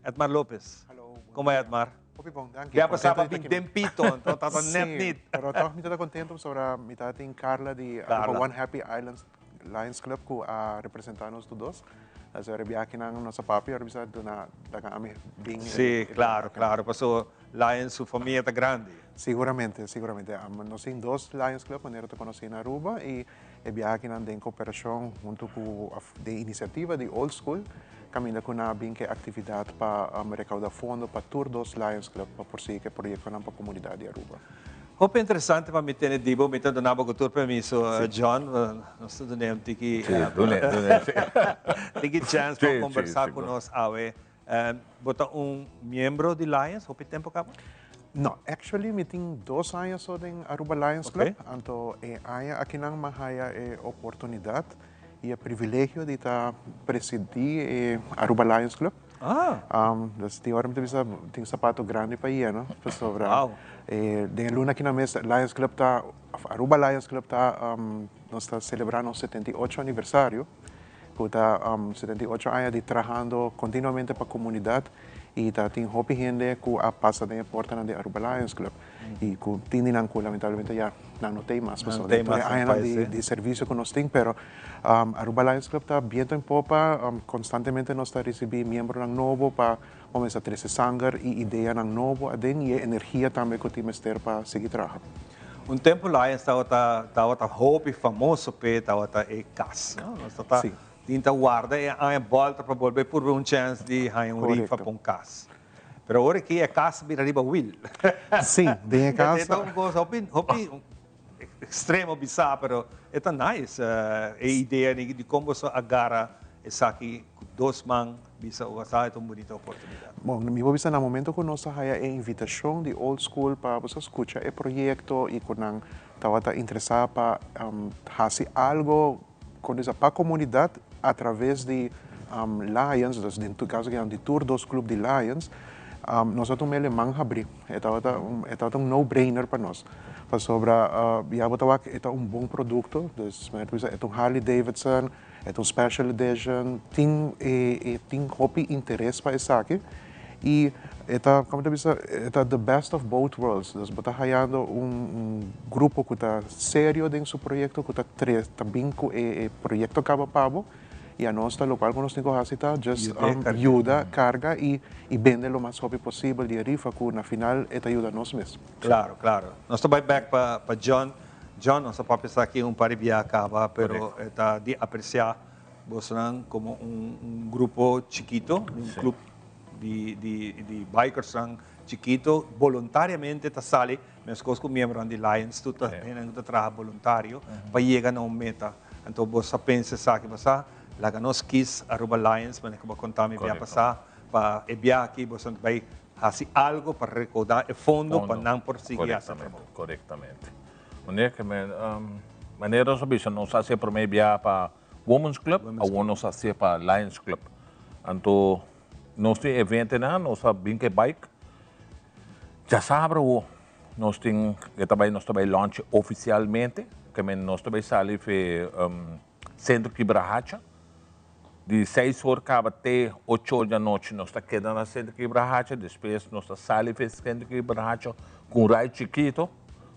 Edmar Lopez. Hallo. Como Edmar? Hopi bon, danki. Bia pasá pa bin den pito, anto tata net nit. Sí, pero toch mi ta contento pasobra mi ta tin Carla di Aruba One Happy Islands Lions Club cu a representa nos tur dos. Asina ora biaha kinan nos a papia, ora bisa duna laga ami bin. Sí, claro, claro, paso Lions su famia ta grandi. Siguramente, siguramente. Nos tin dos Lions Club manera ta conoci na Aruba y E biaha akinan den koperashon huntu ku den inisiativa di Old School kaminda ku nan a bin ku e aktividat pa rekouda fondo pa tur dos Lions Club pa por sigui ku e proyektonan pa komunidat di Aruba. Hopi interesante pa mi tene di bo. Mi ta duna bo ku tur permiso, John. Nos ta dun'é un tiki tiki chèns pa kombersá ku nos awe. Bo ta un miembro di Lions hopi tempo caba? No, actually mi tin dos aña so den Aruba Lions Club. Anto e aña akinan mi a haya e oportunidad y e privilegio di ta presidi e Aruba Lions Club. Dus tin ora mi ta bisa tin sapato grandi pa yena pasobra den e luna akinan mes Lions Club ta, Aruba Lions Club ta, nos ta celebra nos 78 aniversario. Ku ta 78 aña di trahando kontinuamente pa komunidat i ta tin hopi hende ku a pasa den e portanan di Aruba Lions Club i ku tin di nan ku lamentablemente ya nan no t'ei mas pasobra den tur e añanan di servisio ku nos tin pero Aruba Lions Club ta biento en popa konstantemente nos ta risibí miembronan nobo pa kuminsá trese sanger i ideanan nobo aden i e energia tambe ku tin mester pa sigui traha. Un tempu Lions tabata tabata hopi famoso p'e tabata e kas, no? Nos ta ta tin ta warda e aña bòlta pa bolbe purba un chèns di haña un rifa pa un kas. Pero awor aki e kas a bira riba wil. Sí, den e kas. E ta un kos hopi hopi extremo bisa, pero e ta nice e idea di kon boso a gara esaki ku dos man bisa o sa e ta un bunita oportunidad. Bon, mi por bisa na momento ku nos a haya e invitashon di Old School pa boso skucha e proyekto i ku nan tabata interesá pa hasi algo kon bisa pa komunidat a traves di Lions, dus den kaso aki di tur dos klup di Lions, nos a tuma e man habrí. E tabata un e tabata un no brainer pa nos. Pasobra ya bo ta wak e ta un bon produkto, dus mi a bisa e ta un Harley Davidson, e ta un special edition, tin e e tin hopi interes pa esaki i e ta komo ta bisa e ta the best of both worlds, dus bo ta hayando un un grupo ku ta serio den su proyekto ku ta tres ta bin ku e e proyekto kaba pa bo. I anos ta lokual ku nos tin ku hasi ta just yuda karga i i bende lo mas hopi posibel di e rifa ku na final e ta yuda nos mes. Klaro, klaro. Nos ta bai bèk pa pa John. John, nos a papia esaki un par di bia kaba, pero e ta di apresiá bosonan komo un un grupo chikito, un klup di di di bikersnan chikito, boluntariamente ta sali, meskos ku miembronan di Lions tur ta hende ku ta traha boluntario pa yega na un meta. Anto bo sa pensa esaki pasá, laga nos kis Aruba Lions, manera ku bo a konta mi bia pasá, pa e bia aki boso ta bai hasi algo pa rekoudá e fondo pa nan por sigui hasi trabou. Korektamente. Meneer, ke men, manera nos a bisa, nos a hasi e promé bia pa Women's Club, awor nos a hasié pa Lions Club. Anto nos tin eventonan, nos a bin ku e bike djasabra awor. Nos tin e ta bai nos ta bai launch oficialmente ke men nos ta bai sali fe Centro Kibrahacha di seis or kaba te ocho or di anochi nos ta keda na Centro Kibrahacha despues nos ta sali fe Centro Kibrahacha ku un rai chikito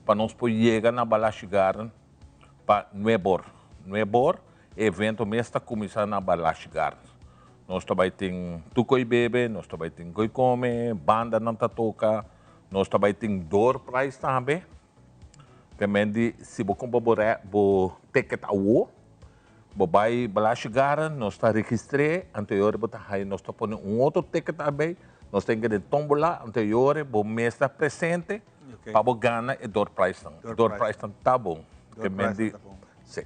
pa nos por yega na Balashi Garden pa nuebe or. Nuebe or e evento mes ta kuminsá na Balashi Garden. Nos ta bai tin tur koi bebe, nos ta bai tin koi kome, bandanan ta toka. Nos ta bai tin door prize tambe. Te men di si bo kumpra bo re bo ticket awo, bo bai Balashi Garden, nos ta registr'é, anto e ora bo ta haña nos ta pone un otro ticket abei, nos tin kende tombola, anto e ora bo mes ta presente pa bo gana e door prize nan. Door prize nan ta bon. Te men di, si.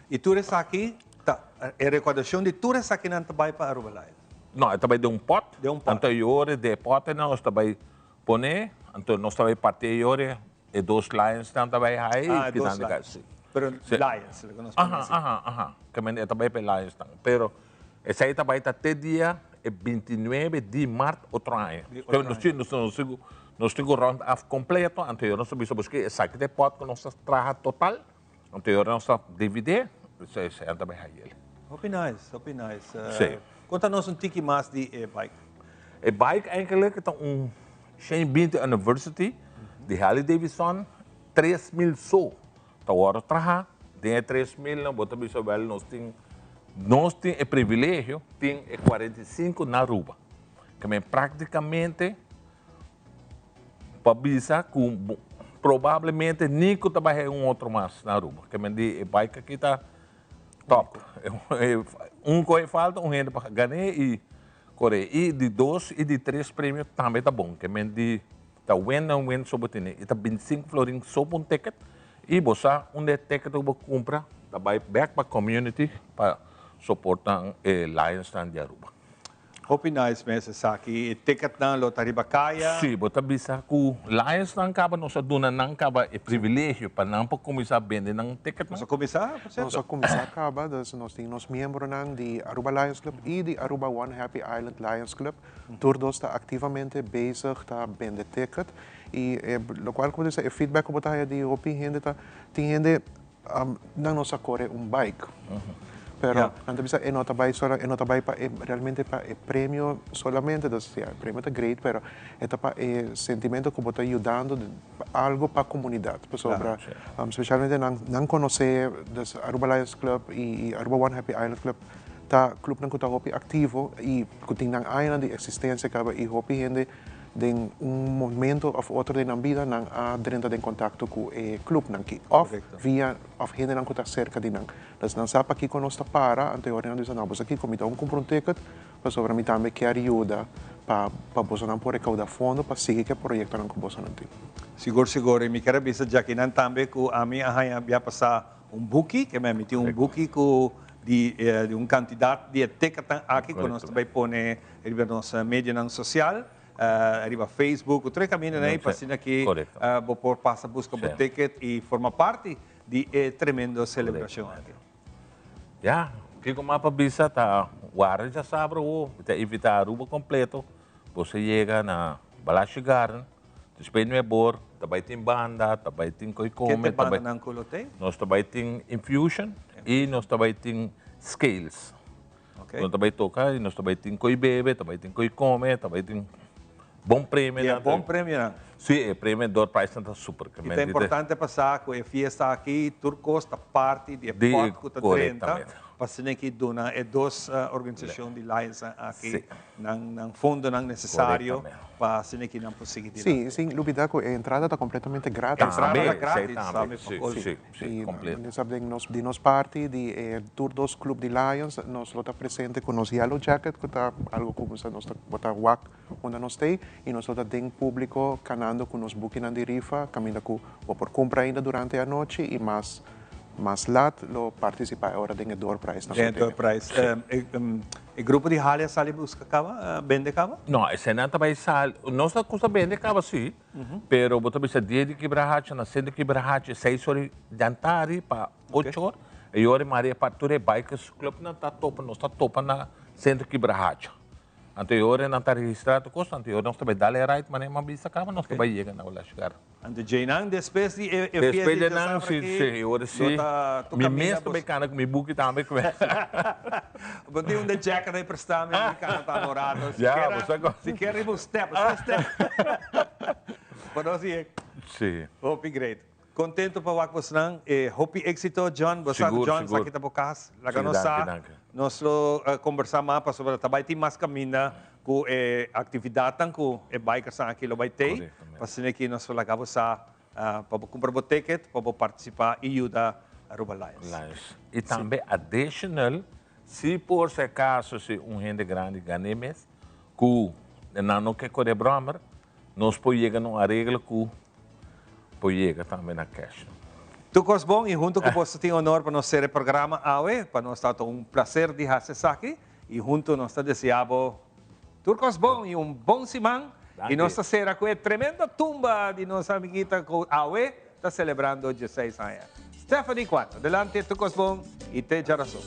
I tur esaki ta, e rekoudashon di tur esakinan ta bai pa Aruba Lions? No, e ta bai den un pot. Den un pot. Anto e yore den e potenan nos ta bai pone, anto nos ta bai parti e yore, e dos lionsnan ta bai hai, Ah, e dos lions. Si. Pero Lions, lo nos pone así. Aha, aha. Ke men e ta bai pa e Lions nan. Pero esei ta bai ta te dia e 29 di mart otro aña. Di otro aña. Sí, nos nos tin ku nos tin ku round af kompleto, anto nos ta bisa boso esaki ta e pòt ku nos ta traha total, anto nos ta dividé, esei esei ta bai haña el. Hopi nice, hopi nice. Sí. Konta nos un tiki mas di e bike. E bike eigenlijk ta un 120 anniversary di Harley Davidson 3000 so ta wòrdu traha. Den e 3000 nan bo ta bisa wèl nos tin nos tin e privilegio tin e 45 na Aruba. Ke men praktikamente pa bisa ku probablemente ni ku ta bai un otro mas na Aruba. Ke men di e bike aki ta top. Un ku e falta un hende pa gan'é i kore. I di dos i di tres premio tambe ta bon. Ke men di Ta win and win so bo tene. E ta 25 florin so pa un ticket y bo sa unda e ticket cu bo cumpra ta bay bek pa community pa soporta e Lions nan di Aruba. Hopi nice mes esaki. E ticketnan lo ta riba caya? Si, bo ta bisa cu Lions nan caba nos a duna nan caba e privilegio pa nan por cuminsa bende nan ticketnan. Nos a cuminsa, por cierto? Nos a cuminsa caba, dus nos tin nos miembronan di Aruba Lions Club y di Aruba One Happy Island Lions Club. Tur dos ta activamente bezig ta bende ticket y e locual como ta bisa e feedback cu bo ta haya di hopi hende ta tin hende nan no sa core un bike pero nan ta bisa e no ta bay sola e no ta bay pa e realmente pa e premio solamente dus ya e premio ta great pero e ta pa e sentimento cu bo ta yudando algo pa comunidad pasobra specialmente nan nan conoce dus Aruba Lions Club y Aruba One Happy Island Club Ta clubnan cu ta hopi activo y cu tin nan añanan di existencia caba y hopi hende den un momento of otro den nan bida nan a drenta den contacto cu e clubnan ki of via of hendenan cu ta cerca di nan. Dus nan sa pakico nos ta para anto e ora nan bisa no boso kico mi ta un cumpra un ticket pasobra mi tambe kier yuda pa pa bosonan por recauda fondo pa sigui cu e proyectonan cu bosonan tin. Sigur sigur y mi kier a bisa djakinan tambe cu ami a haña bia pasa Un buki, ke men mi tin un buki ku di di un kantidat di e tekatnan aki ku nos ta bai pone riba nos medionan sosial, riba Facebook, ku tur e kamindanan ei pa asina ki bo por pasa buska bo ticket i forma parti di e tremendo selebrashon aki. Ya, kiko mas pa bisa ta warda djasabra awo, mi ta invita Aruba kompleto, boso yega na Balashi Garden. Despues nu e bor, ta bai tin banda, ta bai tin koi Ken kome, te ta bai bandanan ku lo tei? Nos ta bai tin Infusion i nos ta bai tin Scales. Ok. Nos ta bai toka i nos ta bai tin koi bebe, ta bai tin koi kome, ta bai tin bon I premionan. e bon premionan. Sí, e premio door prijsnan ta super. I ta importante pa sa ku e fiesta aki tur kos ta parti di e Di pòt ku ta drenta korektamente. pa asina ki duna e dos organisashon di Lionsnan aki Sí. Nan nan fondonan necesario pa asina ki nan por sigui dilanti. Sí, sin lubida cu e entrada ta completamente gratis. Entrada ta gratis, tambe pa colmo. Sí, sí, completo. Y den nos, di nos parti, di e tur dos club di Lions, nos lo ta presente cu nos yellow jacket, cu ta algo cu nos ta bo ta wak unda nos t'ey, y nos lo ta den publico canando cu nos bukinan di rifa, caminda cu bo por cumpra ainda durante e anochi y mas Mas lat lo partisipá e ora den e doorprize na Den e Soteria. doorprize. E grupo di Halia sali buska kaba, bende kaba? No, eseinan ta bai sali, nos ta kusa bende kaba si, pero bo ta bisa dia di kibrahachi, na sende kibrahachi, seis ora di antari pa ocho ora, e ora Maria pa tur e bikers clubnan ta topa, nos ta topa na sentro kibrahachi. Anto e ora nan ta registrá tur kos, anto e ora nos ta bai dal e right manera mi a bisa kaba, nos ta bai yega na Olash Garden. Anto djeinan despues di e fiesta Despues di di nan, djasabra si, aki, si, e ora lo si, ta tu mi kaminda mes ta bos. bai kana ku mi buki tambe ku Bo tin un de jacket ei prestá mi, mi kana ta amorado. Si Ya, kier bo sa kon. si kier riba un step, un step. Pa nos yega. Si. Hopi great. Contento pa wak bosnan e hopi exito John bo sa Sigur, John sigur. esaki ta bo cas laga Sí, nos danki, sa danki. nos lo combersa mas pasobra ta bay tin mas caminda cu e actividadnan cu e bikersnan aki lo bay tey Correctamente. pa asina ki nos lo laga bo sa pa bo cumpra bo ticket pa bo participa y yuda Aruba Lions. Lions. Y tambe additional si por si acaso si un hende grandi gane mes cu nan no ke core brommer nos por yega na un areglo cu por yega tambe na cash. Tur cos bon y hunto cu boso tin honor pa nos ser e programa awe, pa nos ta un placer di haci esaki y hunto nos ta desea bo tur cos bon y un bon siman y nos ta cera cu e tremendo tumba di nos amiguita cu awe ta celebrando dieseis aña. Stephanie Kwan. Adelante, tur cos bon y te djarason.